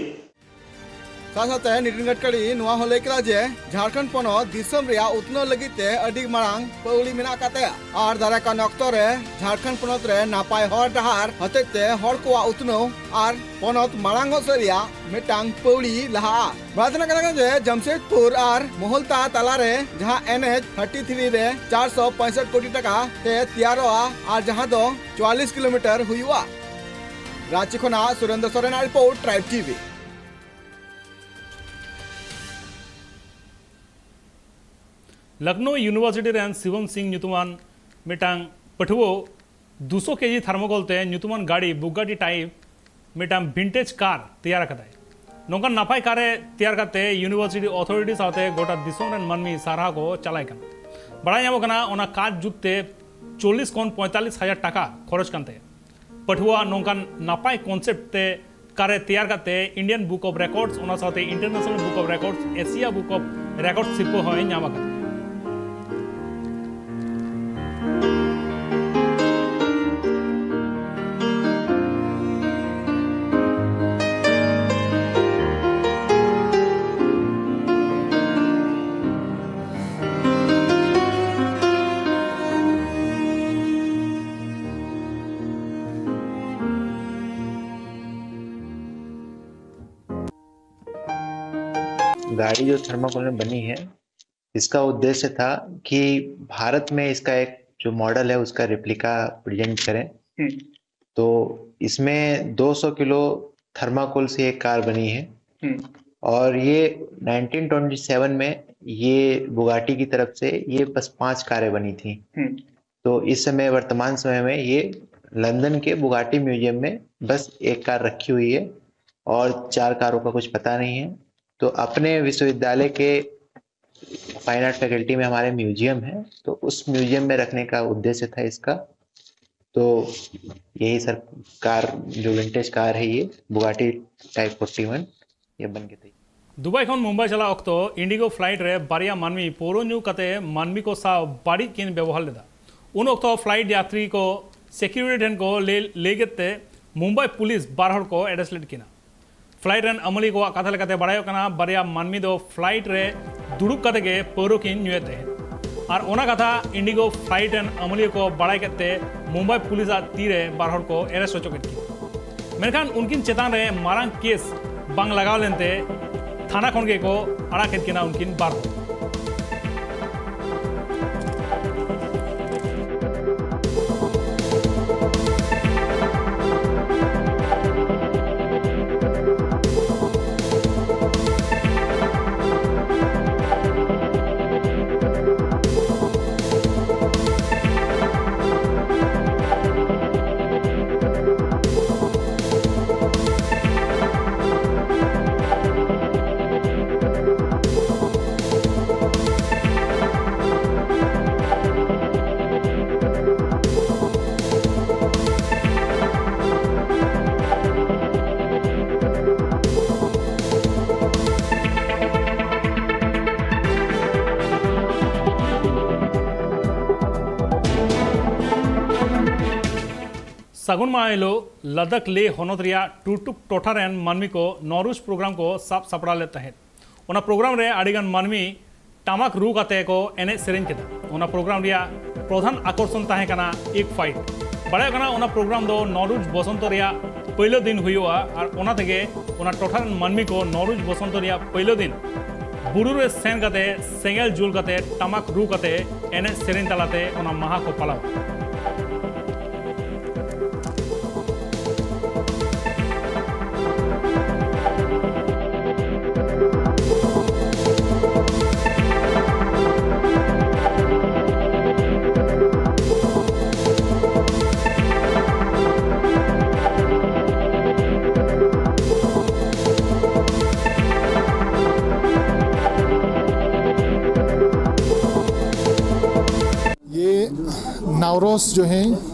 ᱥᱟᱶᱛᱮ ᱱᱤᱛᱤᱱ ᱜᱟᱰᱠᱟᱨᱤ ᱱᱚᱣᱟ ᱦᱚᱸ ᱞᱟᱹᱭ ᱠᱮᱫᱟ ᱡᱮ ᱡᱷᱟᱲᱠᱷᱚᱸᱰ ᱯᱚᱱᱚᱛ ᱫᱤᱥᱚᱢ ᱨᱮᱭᱟᱜ ᱩᱛᱱᱟᱹᱣ ᱞᱟᱹᱜᱤᱫ ᱛᱮ ᱟᱹᱰᱤ ᱢᱟᱨᱟᱝ ᱯᱟᱹᱣᱲᱤ ᱢᱮᱱᱟᱜ ᱟᱠᱟᱫ ᱛᱟᱭᱟ ᱟᱨ ᱫᱟᱨᱟᱭ ᱠᱟᱱ ᱚᱠᱛᱚ ᱨᱮ ᱡᱷᱟᱲᱠᱷᱚᱸᱰ ᱯᱚᱱᱚᱛ ᱨᱮ ᱱᱟᱯᱟᱭ ᱦᱚᱨ ᱰᱟᱦᱟᱨ ᱦᱚᱛᱮᱡ ᱛᱮ ᱦᱚᱲ ᱠᱚᱣᱟᱜ ᱩᱛᱱᱟᱹᱣ ᱟᱨ ᱯᱚᱱᱚᱛ ᱢᱟᱲᱟᱝ ᱚᱜ ᱥᱮᱫ ᱨᱮᱭᱟᱜ ᱢᱤᱫᱴᱟᱝ ᱯᱟᱹᱣᱲᱤ ᱞᱟᱦᱟᱜᱼᱟ᱾ ᱵᱟᱲᱟᱭ ᱛᱮᱱᱟᱜ ᱠᱟᱱᱟ ᱡᱮ ᱡᱟᱢᱥᱮᱫᱽᱯᱩᱨ ᱟᱨ ᱢᱚᱦᱚᱞᱛᱟ ᱛᱟᱞᱟᱨᱮ ᱡᱟᱦᱟᱸ ᱮᱱ ᱮᱭᱤᱪ ᱛᱷᱟᱨᱴᱤ ᱛᱷᱨᱤ ᱨᱮ ᱪᱟᱨᱥᱚ ᱯᱚᱸᱭᱥᱚᱴ ᱠᱳᱴᱤ ᱴᱟᱠᱟ ᱛᱮ ᱛᱮᱭᱟᱨᱚᱜᱼᱟ ᱟᱨ ᱡᱟᱦᱟᱸ ᱫᱚ ᱪᱩᱣᱟᱞᱞᱤᱥ ᱠᱤᱞᱳᱢᱤᱴᱟᱨ ᱦᱩᱭᱩᱜᱼᱟ᱾ ᱨᱟᱸᱪᱤ ᱠᱷᱚᱱᱟᱜ ᱥᱩᱨᱮᱱᱫᱨᱚ ᱥᱚᱨᱮᱱᱟᱜ report, tribe TV. Lucknow university ᱨᱮᱱ ᱥᱤᱵᱚᱢ ᱥᱤᱝ ᱧᱩᱛᱩᱢᱟᱱ ᱢᱤᱫᱴᱟᱝ ᱯᱟᱹᱴᱷᱩᱣᱟᱹ ᱫᱩᱥᱚ ᱠᱮᱡᱤ ᱛᱷᱟᱨᱢᱳᱠᱚᱞ ᱛᱮ ᱧᱩᱛᱩᱢᱟᱱ ᱜᱟᱹᱰᱤ ᱵᱩᱜᱟᱴᱤ ᱴᱟᱭᱤᱯ ᱢᱤᱫᱴᱟᱝ ᱵᱷᱤᱱᱴᱮᱡᱽ ᱠᱟᱨ ᱛᱮᱭᱟᱨ ᱟᱠᱟᱫᱟᱭ᱾ ᱱᱚᱝᱠᱟᱱ ᱱᱟᱯᱟᱭ ᱠᱟᱨᱮ ᱛᱮᱭᱟᱨ ᱠᱟᱛᱮ ᱤᱭᱩᱱᱤᱵᱷᱟᱨᱥᱤᱴᱤ ᱚᱛᱷᱚᱨᱤᱴᱤ ᱥᱟᱶᱛᱮ ᱜᱚᱴᱟ ᱫᱤᱥᱚᱢ ᱨᱮᱱ ᱢᱟᱹᱱᱢᱤ ᱥᱟᱨᱦᱟᱣ ᱠᱚ ᱪᱟᱞᱟᱭ ᱠᱟᱱᱟ᱾ ᱵᱟᱲᱟᱭ ᱧᱟᱢᱚᱜ ᱠᱟᱱᱟ, ᱚᱱᱟ ᱠᱟᱨ ᱡᱩᱛ ᱛᱮ ᱪᱚᱞᱞᱤᱥ ᱠᱷᱚᱱ ᱯᱚᱸᱭᱛᱟᱞᱞᱤᱥ ᱦᱟᱡᱟᱨ ᱴᱟᱠᱟ ᱠᱷᱚᱨᱚᱪ ᱠᱟᱱ ᱛᱟᱭᱟ᱾ ᱯᱟᱹᱴᱷᱩᱣᱟᱹᱣᱟᱜ ᱱᱚᱝᱠᱟᱱ ᱱᱟᱯᱟᱭ ᱠᱚᱱᱥᱮᱯᱴ ᱛᱮ ᱠᱟᱨᱮ ᱛᱮᱭᱟᱨ ᱠᱟᱛᱮ ᱤᱱᱰᱤᱭᱟᱱ ᱵᱩᱠ ᱚᱯᱷ ᱨᱮᱠᱚᱨᱰᱥ, ᱚᱱᱟ ᱥᱟᱶᱛᱮ international book of records, Asia book of records ᱥᱤᱨᱯᱟᱹ ᱦᱚᱸᱭ ᱧᱟᱢ ᱟᱠᱟᱫᱟ᱾ गाड़ी जो थर्माकोल में बनी है, इसका उद्देश्य था कि भारत में इसका एक जो मॉडल है, उसका रेप्लिका प्रेजेंट करें। हम्म। तो इसमें दो सौ किलो थर्माकोल से एक कार बनी है हम्म। और ये नाइनटीन ट्वेंटी सेवन में ये बुगाटी की तरफ से ये बस पांच कारें बनी थी। हम्म। तो इस समय, वर्तमान समय में, ये लंदन के बुगाटी म्यूजियम में बस एक कार रखी हुई है और चार कारों का कुछ पता नहीं है। तो अपने विश्वविद्यालय के फाइन आर्ट फैकल्टी में हमारे म्यूजियम है, तो उस म्यूजियम में रखने का उद्देश्य था इसका। तो यही सर, कार, जो विंटेज कार है, ये बुगाटी टाइप फोर्टी वन, ये बन के तैयार। दुबई ᱠᱷᱚᱱ ᱢᱩᱢᱵᱟᱭ ᱪᱟᱞᱟᱜ ᱚᱠᱛᱚ ᱤᱱᱰᱤᱜᱳ ᱯᱷᱞᱟᱭᱤᱴ ᱨᱮ ᱵᱟᱨᱭᱟ ᱢᱟᱹᱱᱢᱤ ᱯᱟᱹᱣᱨᱟᱹ ᱧᱩ ᱠᱟᱛᱮ ᱢᱟᱹᱱᱢᱤ ᱠᱚ ᱥᱟᱶ ᱵᱟᱹᱲᱤᱡ ᱠᱤᱱ ᱵᱮᱵᱚᱦᱟᱨ ᱞᱮᱫᱟ᱾ ᱩᱱ ᱚᱠᱛᱚ ᱯᱷᱞᱟᱭᱤᱴ ᱭᱟᱛᱨᱤ ᱠᱚ ᱥᱮᱠᱭᱩᱨᱤᱴᱤ ᱴᱷᱮᱱ ᱠᱚ ᱞᱟᱹᱭ ᱞᱟᱹᱭ ᱠᱮᱫ ᱛᱮ ᱢᱩᱢᱵᱟᱭ ᱯᱩᱞᱤᱥ ᱵᱟᱨ ᱦᱚᱲ ᱠᱚ ᱮᱨᱮᱥᱴ ᱞᱮᱫ ᱠᱤᱱᱟ᱾ ᱯᱷᱞᱟᱭᱤᱴ ᱨᱮᱱ ᱟᱹᱢᱟᱹᱞᱤᱭᱟᱹ ᱠᱚᱣᱟᱜ ᱠᱟᱛᱷᱟ ᱞᱮᱠᱟᱛᱮ ᱵᱟᱲᱟᱭᱚᱜ ᱠᱟᱱᱟ, ᱵᱟᱨᱭᱟ ᱢᱟᱹᱱᱢᱤ ᱫᱚ ᱯᱷᱞᱟᱭᱤᱴ ᱨᱮ ᱫᱩᱲᱩᱵ ᱠᱟᱛᱮ ᱜᱮ ᱯᱟᱹᱣᱨᱟᱹ ᱠᱤᱱ ᱧᱩᱭᱮᱫ ᱛᱟᱦᱮᱸᱫ᱾ ᱟᱨ ᱚᱱᱟ ᱠᱟᱛᱷᱟ ᱤᱱᱰᱤᱜᱳ ᱯᱷᱞᱟᱭᱤᱴ ᱨᱮᱱ ᱟᱹᱢᱟᱹᱞᱤᱭᱟᱹ ᱠᱚ ᱵᱟᱲᱟᱭ ᱠᱮᱫ ᱛᱮ ᱢᱩᱢᱵᱟᱭ ᱯᱩᱞᱤᱥ ᱟᱜ ᱛᱤ ᱨᱮ ᱵᱟᱨ ᱦᱚᱲ ᱠᱚ ᱮᱨᱮᱥᱴ ᱦᱚᱪᱚ ᱠᱮᱫ ᱠᱤᱱᱟ᱾ ᱢᱮᱱᱠᱷᱟᱱ ᱩᱱᱠᱤᱱ ᱪᱮᱛᱟᱱ ᱨᱮ ᱢᱟᱨᱟᱝ ᱠᱮᱥ ᱵᱟᱝ ᱞᱟᱜᱟᱣ ᱞᱮᱱᱛᱮ ᱛᱷᱟᱱᱟ ᱠᱷᱚᱱ ᱜᱮᱠᱚ ᱟᱲᱟᱜ ᱠᱮᱫ ᱠᱤᱱᱟ ᱩᱱᱠᱤᱱ ᱵᱟᱨ ᱦᱚᱲ᱾ ᱥᱟᱹᱜᱩᱱ ᱢᱟᱦᱟ ᱦᱤᱞᱳᱜ ᱞᱟᱫᱟᱠᱷ ᱞᱮᱦ ᱦᱚᱱᱚᱛ ᱨᱮᱭᱟᱜ ᱴᱩᱨᱴᱩᱠ ᱴᱚᱴᱷᱟ ᱨᱮᱱ ᱢᱟᱹᱱᱢᱤ ᱠᱚ ᱱᱚᱣᱨᱩᱡᱽ ᱯᱨᱳᱜᱨᱟᱢ ᱠᱚ ᱥᱟᱵ ᱥᱟᱯᱲᱟᱣ ᱞᱮᱫ ᱛᱟᱦᱮᱸᱫ᱾ ᱚᱱᱟ ᱯᱨᱳᱜᱨᱟᱢ ᱨᱮ ᱟᱹᱰᱤᱜᱟᱱ ᱢᱟᱹᱱᱢᱤ ᱴᱟᱢᱟᱠ ᱨᱩ ᱠᱟᱛᱮ ᱠᱚ ᱮᱱᱮᱡ ᱥᱮᱨᱮᱧ ᱠᱮᱫᱟ᱾ ᱚᱱᱟ ᱯᱨᱳᱜᱨᱟᱢ ᱨᱮᱭᱟᱜ ᱯᱨᱚᱫᱷᱟᱱ ᱟᱠᱚᱨᱥᱚᱱ ᱛᱟᱦᱮᱸ ᱠᱟᱱᱟ ᱮᱜᱽ ᱯᱷᱟᱭᱤᱴ᱾ ᱵᱟᱲᱟᱭᱚᱜ ᱠᱟᱱᱟ, ᱚᱱᱟ ᱯᱨᱳᱜᱨᱟᱢ ᱫᱚ ᱱᱚᱣᱨᱩᱡᱽ ᱵᱚᱥᱚᱱᱛᱚ ᱨᱮᱭᱟᱜ ᱯᱳᱭᱞᱳ ᱫᱤᱱ ᱦᱩᱭᱩᱜᱼᱟ, ᱟᱨ ᱚᱱᱟ ᱛᱮᱜᱮ ᱚᱱᱟ ᱴᱚᱴᱷᱟ ᱨᱮᱱ ᱢᱟᱹᱱᱢᱤ ᱠᱚ ᱱᱚᱣᱨᱩᱡᱽ ᱵᱚᱥᱚᱱᱛᱚ ᱨᱮᱭᱟᱜ ᱯᱳᱭᱞᱳ ᱫᱤᱱ ᱵᱩᱨᱩ ᱨᱮ ᱥᱮᱱ ᱠᱟᱛᱮ, ᱥᱮᱸᱜᱮᱞ ᱡᱩᱞ ᱠᱟᱛᱮ, ᱴᱟᱢᱟᱠ ᱨᱩ ᱠᱟᱛᱮ, ᱮᱱᱮᱡ ᱥᱮᱨᱮᱧ ᱛᱟᱞᱟᱛᱮ ᱚᱱᱟ ᱢᱟᱦᱟ ᱠᱚ ᱯᱟᱞᱟᱣᱟ᱾ नवरोज़ जो है,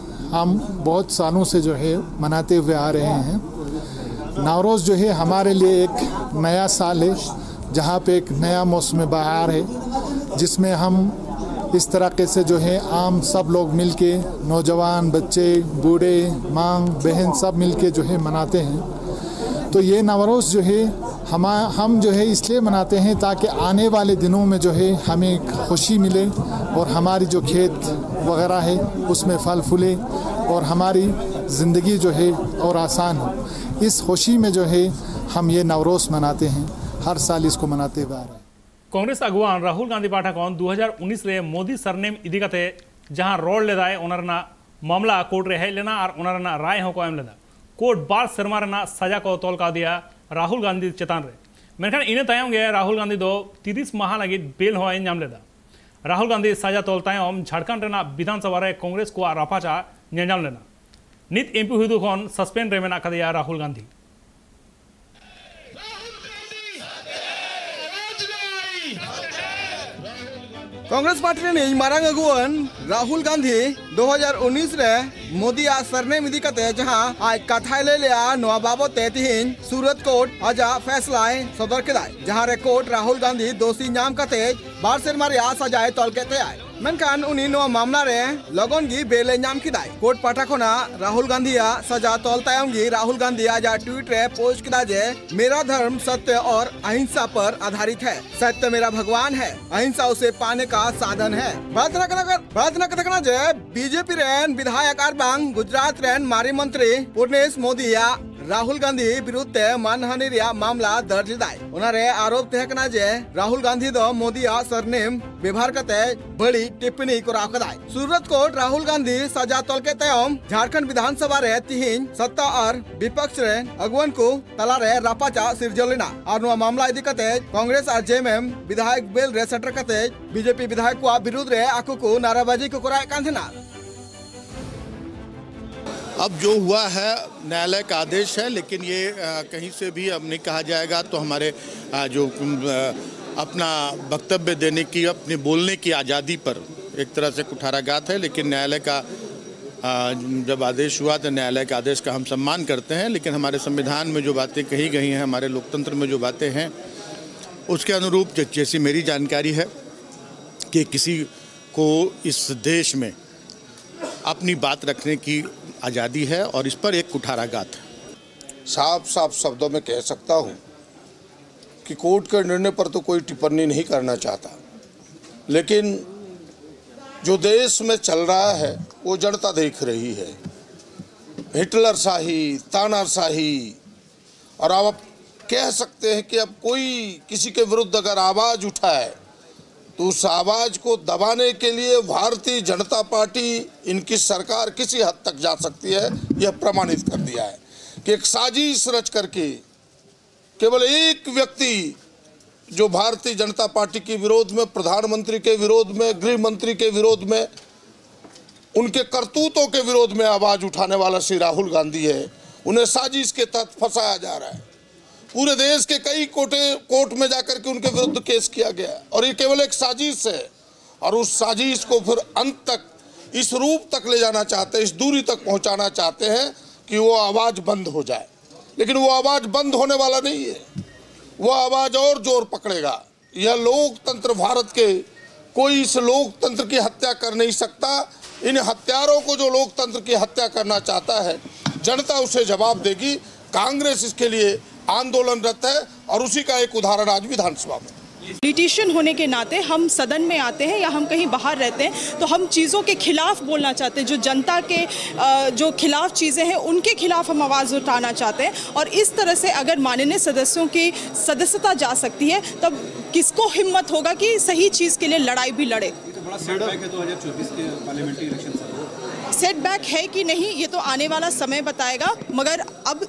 हम बहुत सालों से जो है मनाते हुए आ रहे हैं। नवरोज़ जो है हमारे लिए एक नया साल है, जहाँ पे एक नया मौसम बहार है, जिसमें हम इस तरीके से जो है आम सब लोग मिलके, नौजवान, बच्चे, बूढ़े, मांग बहन सब मिलके जो है मनाते हैं। तो ये नवरोज़ जो है हम हम जो है इसलिए मनाते हैं ताकि आने वाले दिनों में जो है हमें खुशी मिले और हमारी जो खेत वगैरह है उसमें फल फूले और हमारी ज़िंदगी जो है और आसान हो। इस खुशी में जो है हम ये नवरोज़ मनाते हैं, हर साल इसको मनाते हुए आ रहे हैं। ᱠᱚᱝᱜᱨᱮᱥ ᱟᱜᱩᱣᱟᱱ ᱨᱟᱦᱩᱞ ᱜᱟᱱᱫᱷᱤ ᱯᱟᱦᱴᱟ ᱠᱷᱚᱱ ᱫᱩ ᱦᱟᱡᱟᱨ ᱩᱱᱤᱥ ᱨᱮ ᱢᱳᱫᱤ ᱥᱟᱨᱱᱮᱢ ᱤᱫᱤ ᱠᱟᱛᱮ ᱡᱟᱦᱟᱸ ᱨᱚᱲ ᱞᱮᱫᱟᱭ, ᱚᱱᱟ ᱨᱮᱱᱟᱜ ᱢᱟᱢᱞᱟ ᱠᱳᱨᱴ ᱨᱮ ᱦᱮᱡ ᱞᱮᱱᱟ ᱟᱨ ᱚᱱᱟ ᱨᱮᱱᱟᱜ ᱨᱟᱭ ᱦᱚᱸᱠᱚ ᱮᱢ ᱞᱮᱫᱟ᱾ ᱠᱳᱨᱴ ᱵᱟᱨ ᱥᱮᱨᱢᱟ ᱨᱮᱱᱟᱜ ᱥᱟᱡᱟ ᱠᱚ ᱛᱚᱞ ᱠᱟᱣᱫᱮᱭᱟ ᱨᱟᱦᱩᱞ ᱜᱟᱱᱫᱷᱤ ᱪᱮᱛᱟᱱ ᱨᱮ᱾ ᱢᱮᱱᱠᱷᱟᱱ ᱤᱱᱟᱹ ᱛᱟᱭᱚᱢ ᱜᱮ ᱨᱟᱦᱩᱞ ᱜᱟᱱᱫᱷᱤ ᱫᱚ ᱛᱤᱨᱤᱥ ᱢᱟᱦᱟ ᱞᱟᱹᱜᱤᱫ ᱵᱮᱞ ᱦᱚᱸᱭ ᱧᱟᱢ ᱞᱮᱫᱟ᱾ ᱨᱟᱦᱩᱞ ᱜᱟᱱᱫᱷᱤ ᱥᱟᱡᱟ ᱛᱚᱞ ᱛᱟᱭᱚᱢ ᱡᱷᱟᱲᱠᱷᱚᱸᱰ ᱨᱮᱱᱟᱜ ᱵᱤᱫᱷᱟᱱ ᱥᱚᱵᱷᱟ ᱨᱮ ᱠᱚᱝᱜᱨᱮᱥ ᱠᱚᱣᱟᱜ ᱨᱟᱯᱟᱪᱟᱜ ᱧᱮᱧᱟᱢ ᱞᱮᱱᱟ᱾ ᱱᱤᱛ ᱮᱢᱯᱤ ᱦᱩᱫᱩ ᱠᱷᱚᱱ ᱥᱟᱥᱯᱮᱱᱰ ᱨᱮ ᱢᱮᱱᱟᱜ ᱟᱠᱟᱫᱮᱭᱟ ᱨᱟᱦᱩᱞ ᱜᱟᱱᱫᱷᱤ᱾ ᱠᱚᱝᱜᱨᱮᱥ ᱯᱟᱨᱴᱤ ᱨᱤᱱᱤᱡ ᱢᱟᱨᱟᱝ ᱟᱹᱜᱩᱣᱟᱹᱱ ᱨᱟᱦᱩᱞ ᱜᱟᱱᱫᱷᱤ ᱫᱩ ᱦᱟᱡᱟᱨ ᱩᱱᱤᱥ ᱨᱮ ᱢᱳᱫᱤᱭᱟᱜ ᱥᱟᱨᱱᱮᱢ ᱤᱫᱤ ᱠᱟᱛᱮ ᱡᱟᱦᱟᱸ ᱟᱡ ᱠᱟᱛᱷᱟᱭ ᱞᱟᱹᱭ ᱞᱮᱜᱼᱟ, ᱱᱚᱣᱟ ᱵᱟᱵᱚᱛ ᱛᱮ ᱛᱤᱦᱤᱧ ᱥᱩᱨᱟᱛ ᱠᱳᱨᱴ ᱟᱡᱟᱜ ᱯᱷᱮᱥᱞᱟᱭ ᱥᱚᱫᱚᱨ ᱠᱮᱫᱟᱭ, ᱡᱟᱦᱟᱸ ᱨᱮ ᱠᱳᱨᱴ ᱨᱟᱦᱩᱞ ᱜᱟᱱᱫᱷᱤ ᱫᱳᱥᱤ ᱧᱟᱢ ᱠᱟᱛᱮ ᱵᱟᱨ ᱥᱮᱨᱢᱟ ᱨᱮᱭᱟᱜ ᱥᱟᱡᱟᱭ ᱛᱚᱞ ᱠᱮᱫ ᱛᱟᱭᱟᱭ᱾ ᱢᱮᱱᱠᱷᱟᱱ ᱩᱱᱤ ᱱᱚᱣᱟ ᱢᱟᱢᱞᱟ ᱨᱮ ᱞᱚᱜᱚᱱ ᱜᱮ ᱵᱮᱞ ᱮ ᱧᱟᱢ ᱠᱮᱫᱟᱭ᱾ ᱠᱳᱨᱴ ᱯᱟᱦᱴᱟ ᱠᱷᱚᱱᱟᱜ ᱨᱟᱦᱩᱞ ᱜᱟᱱᱫᱷᱤᱭᱟᱜ ᱥᱟᱡᱟ ᱛᱚᱞ ᱛᱟᱭᱚᱢ ᱜᱮ ᱨᱟᱦᱩᱞ ᱜᱟᱱᱫᱷᱤ ᱟᱡᱟᱜ ᱴᱩᱭᱤᱴ ᱨᱮ ᱯᱳᱥᱴ ᱠᱮᱫᱟ ᱡᱮ, मेरा धर्म सत्य और अहिंसा पर आधारित है। सत्य मेरा भगवान है, अहिंसा उसे पाने का साधन है। ᱵᱟᱲᱟᱭ ᱛᱮᱱᱟᱜ ᱠᱟᱛᱷᱟ ᱠᱟᱱᱟ ᱡᱮ ᱵᱤᱡᱮᱯᱤ ᱨᱮᱱ ᱵᱤᱫᱷᱟᱭᱚᱠ ᱟᱨ ᱵᱟᱝ ᱜᱩᱡᱽᱨᱟᱴ ᱨᱮᱱ ᱢᱟᱨᱮ ᱢᱚᱱᱛᱨᱤ ᱯᱩᱨᱱᱮᱥ ᱢᱳᱫᱤᱭᱟᱜ ᱨᱟᱦᱩᱞ ᱜᱟᱱᱫᱷᱤ ᱵᱤᱨᱩᱫᱷ ᱛᱮ ᱢᱟᱱᱦᱟᱱᱤ ᱨᱮᱭᱟᱜ ᱢᱟᱢᱞᱟ ᱫᱟᱨᱡ ᱞᱮᱫᱟᱭ᱾ ᱚᱱᱟᱨᱮ ᱟᱨᱳᱯ ᱛᱟᱦᱮᱸ ᱠᱟᱱᱟ ᱡᱮ ᱨᱟᱦᱩᱞ ᱜᱟᱱᱫᱷᱤ ᱫᱚ ᱢᱳᱫᱤᱭᱟᱜ ᱥᱟᱨᱱᱮᱢ ᱵᱮᱵᱷᱟᱨ ᱠᱟᱛᱮ ᱵᱟᱹᱲᱤᱡ ᱴᱤᱯᱯᱤᱱᱤ ᱠᱚᱨᱟᱣ ᱠᱟᱫᱟᱭ᱾ ᱥᱩᱨᱟᱛ ᱠᱳᱨᱴ ᱨᱟᱦᱩᱞ ᱜᱟᱱᱫᱷᱤ ᱥᱟᱡᱟ ᱛᱚᱞ ᱠᱮᱫ ᱛᱟᱭᱚᱢ ᱡᱷᱟᱲᱠᱷᱚᱸᱰ ᱵᱤᱫᱷᱟᱱ ᱥᱚᱵᱷᱟ ᱨᱮ ᱛᱤᱦᱤᱧ ᱥᱚᱛᱛᱟ ᱟᱨ ᱵᱤᱯᱚᱠᱥ ᱨᱮᱱ ᱟᱹᱜᱩᱣᱟᱹᱱ ᱠᱚ ᱛᱟᱞᱟᱨᱮ ᱨᱟᱯᱟᱪᱟᱜ ᱥᱤᱨᱡᱟᱹᱣ ᱞᱮᱱᱟ ᱟᱨ ᱱᱚᱣᱟ ᱢᱟᱢᱞᱟ ᱤᱫᱤ ᱠᱟᱛᱮ ᱠᱚᱝᱜᱨᱮᱥ ᱟᱨ ᱡᱮᱮᱢᱮᱢ ᱵᱤᱫᱷᱟᱭᱚᱠ ᱵᱮᱞ ᱨᱮ ᱥᱮᱴᱮᱨ ᱠᱟᱛᱮ ᱵᱤᱡᱮᱯᱤ ᱵᱤᱫᱷᱟᱭᱚᱠ ᱠᱚᱣᱟᱜ ᱵᱤᱨᱩᱫᱷ ᱨᱮ ᱟᱠᱚ ᱠᱚ ᱱᱟᱨᱟᱵᱟᱡᱤ ᱠᱚ ᱠᱚᱨᱟᱣᱮᱫ ᱠᱟᱱ ᱛᱟᱦᱮᱱᱟ᱾ अब जो हुआ है, न्यायालय का आदेश है, लेकिन ये अ, कहीं से भी अब नहीं कहा जाएगा तो हमारे अ, जो अम, अ, अपना वक्तव्य देने की, अपने बोलने की आज़ादी पर एक तरह से कुठाराघात है, लेकिन न्यायालय का, आ, जब आदेश हुआ तो न्यायालय के आदेश का हम सम्मान करते हैं, लेकिन हमारे संविधान में जो बातें कही गई हैं, हमारे लोकतंत्र में जो बातें हैं, उसके अनुरूप ज-, जैसी मेरी जानकारी है कि किसी को इस देश में अपनी बात रखने की आज़ादी है और इस पर एक कुठाराघात है। साफ साफ शब्दों में कह सकता हूं कि कोर्ट के निर्णय पर तो कोई टिप्पणी नहीं करना चाहता, लेकिन जो देश में चल रहा है वो जनता देख रही है। हिटलर शाही, तानाशाही, और अब आप कह सकते हैं कि अब कोई किसी के विरुद्ध अगर आवाज उठाए तो उस आवाज को दबाने के लिए भारतीय जनता पार्टी, इनकी सरकार किसी हद तक जा सकती है, यह प्रमाणित कर दिया है कि एक साजिश रच करके केवल एक व्यक्ति जो भारतीय जनता पार्टी के विरोध में, प्रधानमंत्री के विरोध में, गृह मंत्री के विरोध में, उनके करतूतों के विरोध में आवाज उठाने वाला श्री राहुल गांधी है, उन्हें साजिश के तहत फंसाया जा रहा है। पूरे देश के कई कोटे कोर्ट में जाकर के उनके विरुद्ध केस किया गया है और ये केवल एक साजिश है। और उस साजिश को फिर अंत तक, इस रूप तक ले जाना चाहते हैं, इस दूरी तक पहुंचाना चाहते हैं कि वो आवाज बंद हो जाए, लेकिन वो आवाज बंद होने वाला नहीं है। वो आवाज और जोर पकड़ेगा। यह लोकतंत्र भारत के, कोई इस लोकतंत्र की हत्या कर नहीं सकता। इन हत्यारों को जो लोकतंत्र की हत्या करना चाहता है, जनता उसे जवाब देगी। कांग्रेस इसके लिए आंदोलनरत है और उसी का एक उदाहरण आज विधानसभा में। पॉलिटिशियन होने के नाते हम सदन में आते हैं या हम कहीं बाहर रहते हैं तो हम चीज़ों के खिलाफ बोलना चाहते हैं। जो जनता के अ, जो खिलाफ चीज़ें हैं उनके खिलाफ हम आवाज़ उठाना चाहते हैं। और इस तरह से अगर माननीय सदस्यों की सदस्यता जा सकती है तब किसको हिम्मत होगा कि सही चीज़ के लिए लड़ाई भी लड़े। बड़ा सेटबैक है दो हज़ार चौबीस के पार्लियामेंट्री इलेक्शन से। सेटबैक है कि नहीं ये तो आने वाला समय बताएगा, मगर अब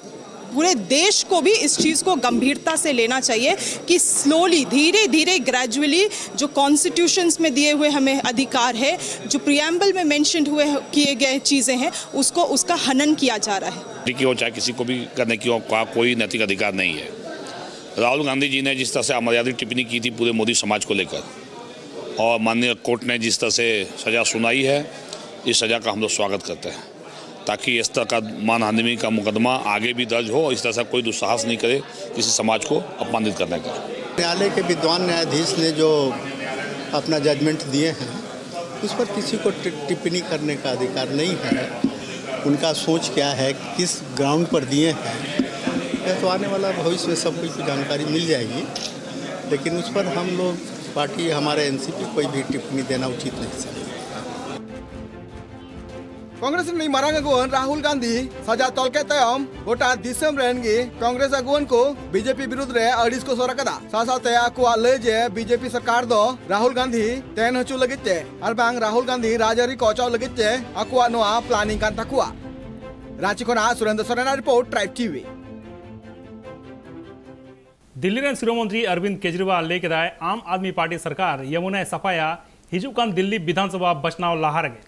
पूरे देश को भी इस चीज़ को गंभीरता से लेना चाहिए कि स्लोली, धीरे धीरे, ग्रेजुअली जो कॉन्स्टिट्यूशंस में दिए हुए हमें अधिकार है, जो प्रियम्बल में मेंशन्ड हुए किए गए चीज़ें हैं, उसको, उसका हनन किया जा रहा है। की हो चाहे किसी को भी करने की हो, का कोई नैतिक अधिकार नहीं है। राहुल गांधी जी ने जिस तरह से अमर्यादित टिप्पणी की थी पूरे मोदी समाज को लेकर, और माननीय कोर्ट ने जिस तरह से सज़ा सुनाई है, इस सज़ा का हम लोग स्वागत करते हैं, ताकि इस तरह का मानहानि का मुकदमा आगे भी दर्ज हो और इस तरह से कोई दुस्साहस नहीं करे किसी समाज को अपमानित करने का। न्यायालय के विद्वान न्यायाधीश ने जो अपना जजमेंट दिए हैं, उस पर किसी को टि-, टिप्पणी करने का अधिकार नहीं है। उनका सोच क्या है, किस ग्राउंड पर दिए हैं, यह तो आने वाला भविष्य में सब कुछ जानकारी मिल जाएगी, लेकिन उस पर हम लोग, पार्टी, हमारे एनसीपी, कोई भी टिप्पणी देना उचित नहीं समझे। ᱠᱚᱝᱜᱨᱮᱥ ᱨᱤᱱᱤᱡ ᱢᱟᱨᱟᱝ ᱟᱹᱜᱩᱣᱟᱹᱱ ᱨᱟᱦᱩᱞ ᱜᱟᱱᱫᱷᱤ ᱥᱟᱡᱟ ᱛᱚᱞ ᱠᱮᱫ ᱛᱟᱭᱚᱢ ᱜᱚᱴᱟ ᱫᱤᱥᱚᱢ ᱨᱮᱱ ᱜᱮ ᱠᱚᱝᱜᱨᱮᱥ ᱟᱹᱜᱩᱣᱟᱹᱱ ᱠᱚ ᱵᱤᱡᱮᱯᱤ ᱵᱤᱨᱩᱫᱷ ᱨᱮ ᱟᱹᱲᱤᱥ ᱠᱚ ᱥᱚᱨ ᱟᱠᱟᱫᱟ᱾ ᱥᱟᱶ ᱥᱟᱶᱛᱮ ᱟᱠᱚᱣᱟᱜ ᱞᱟᱹᱭ ᱡᱮ ᱵᱤᱡᱮᱯᱤ ᱥᱚᱨᱠᱟᱨ ᱫᱚ ᱨᱟᱦᱩᱞ ᱜᱟᱱᱫᱷᱤ ᱛᱟᱦᱮᱱ ᱦᱚᱪᱚ ᱞᱟᱹᱜᱤᱫ ᱛᱮ ᱟᱨ ᱵᱟᱝ ᱨᱟᱦᱩᱞ ᱜᱟᱱᱫᱷᱤ ᱨᱟᱡᱽᱟᱹᱨᱤ ᱠᱚ ᱚᱪᱚᱜ ᱞᱟᱹᱜᱤᱫ ᱛᱮ ᱟᱠᱚᱣᱟᱜ ᱱᱚᱣᱟ ᱯᱞᱟᱱᱤᱝ ᱠᱟᱱ ᱛᱟᱠᱚᱣᱟ᱾ ᱨᱟᱸᱪᱤ ᱠᱷᱚᱱᱟᱜ ᱥᱩᱨᱮᱱᱫᱨᱚ ᱥᱚᱨᱮᱱᱟᱜ ᱨᱤᱯᱳᱨᱴ, ᱴᱨᱟᱭᱤᱵᱽ ᱴᱤᱵᱷᱤ᱾ ᱫᱤᱞᱞᱤ ᱨᱮᱱ ᱥᱤᱨᱟᱹ ᱢᱚᱱᱛᱨᱤ ᱚᱨᱵᱤᱱᱫ ᱠᱮᱡᱨᱤᱣᱟᱞ ᱞᱟᱹᱭ ᱠᱮᱫᱟᱭ, ᱟᱢ ᱟᱫᱢᱤ ᱯᱟᱨᱴᱤ ᱥᱚᱨᱠᱟᱨ ᱭᱚᱢᱩᱱᱟᱭ ᱥᱟᱯᱷᱟᱭᱟ ᱦᱤᱡᱩᱜ ᱠᱟᱱ ᱫᱤᱞᱞᱤ ᱵᱤᱫᱷᱟᱱ ᱥᱚᱵᱷᱟ ᱵᱟᱪᱷᱱᱟᱣ ᱞᱟᱦᱟ ᱨᱮᱜᱮ᱾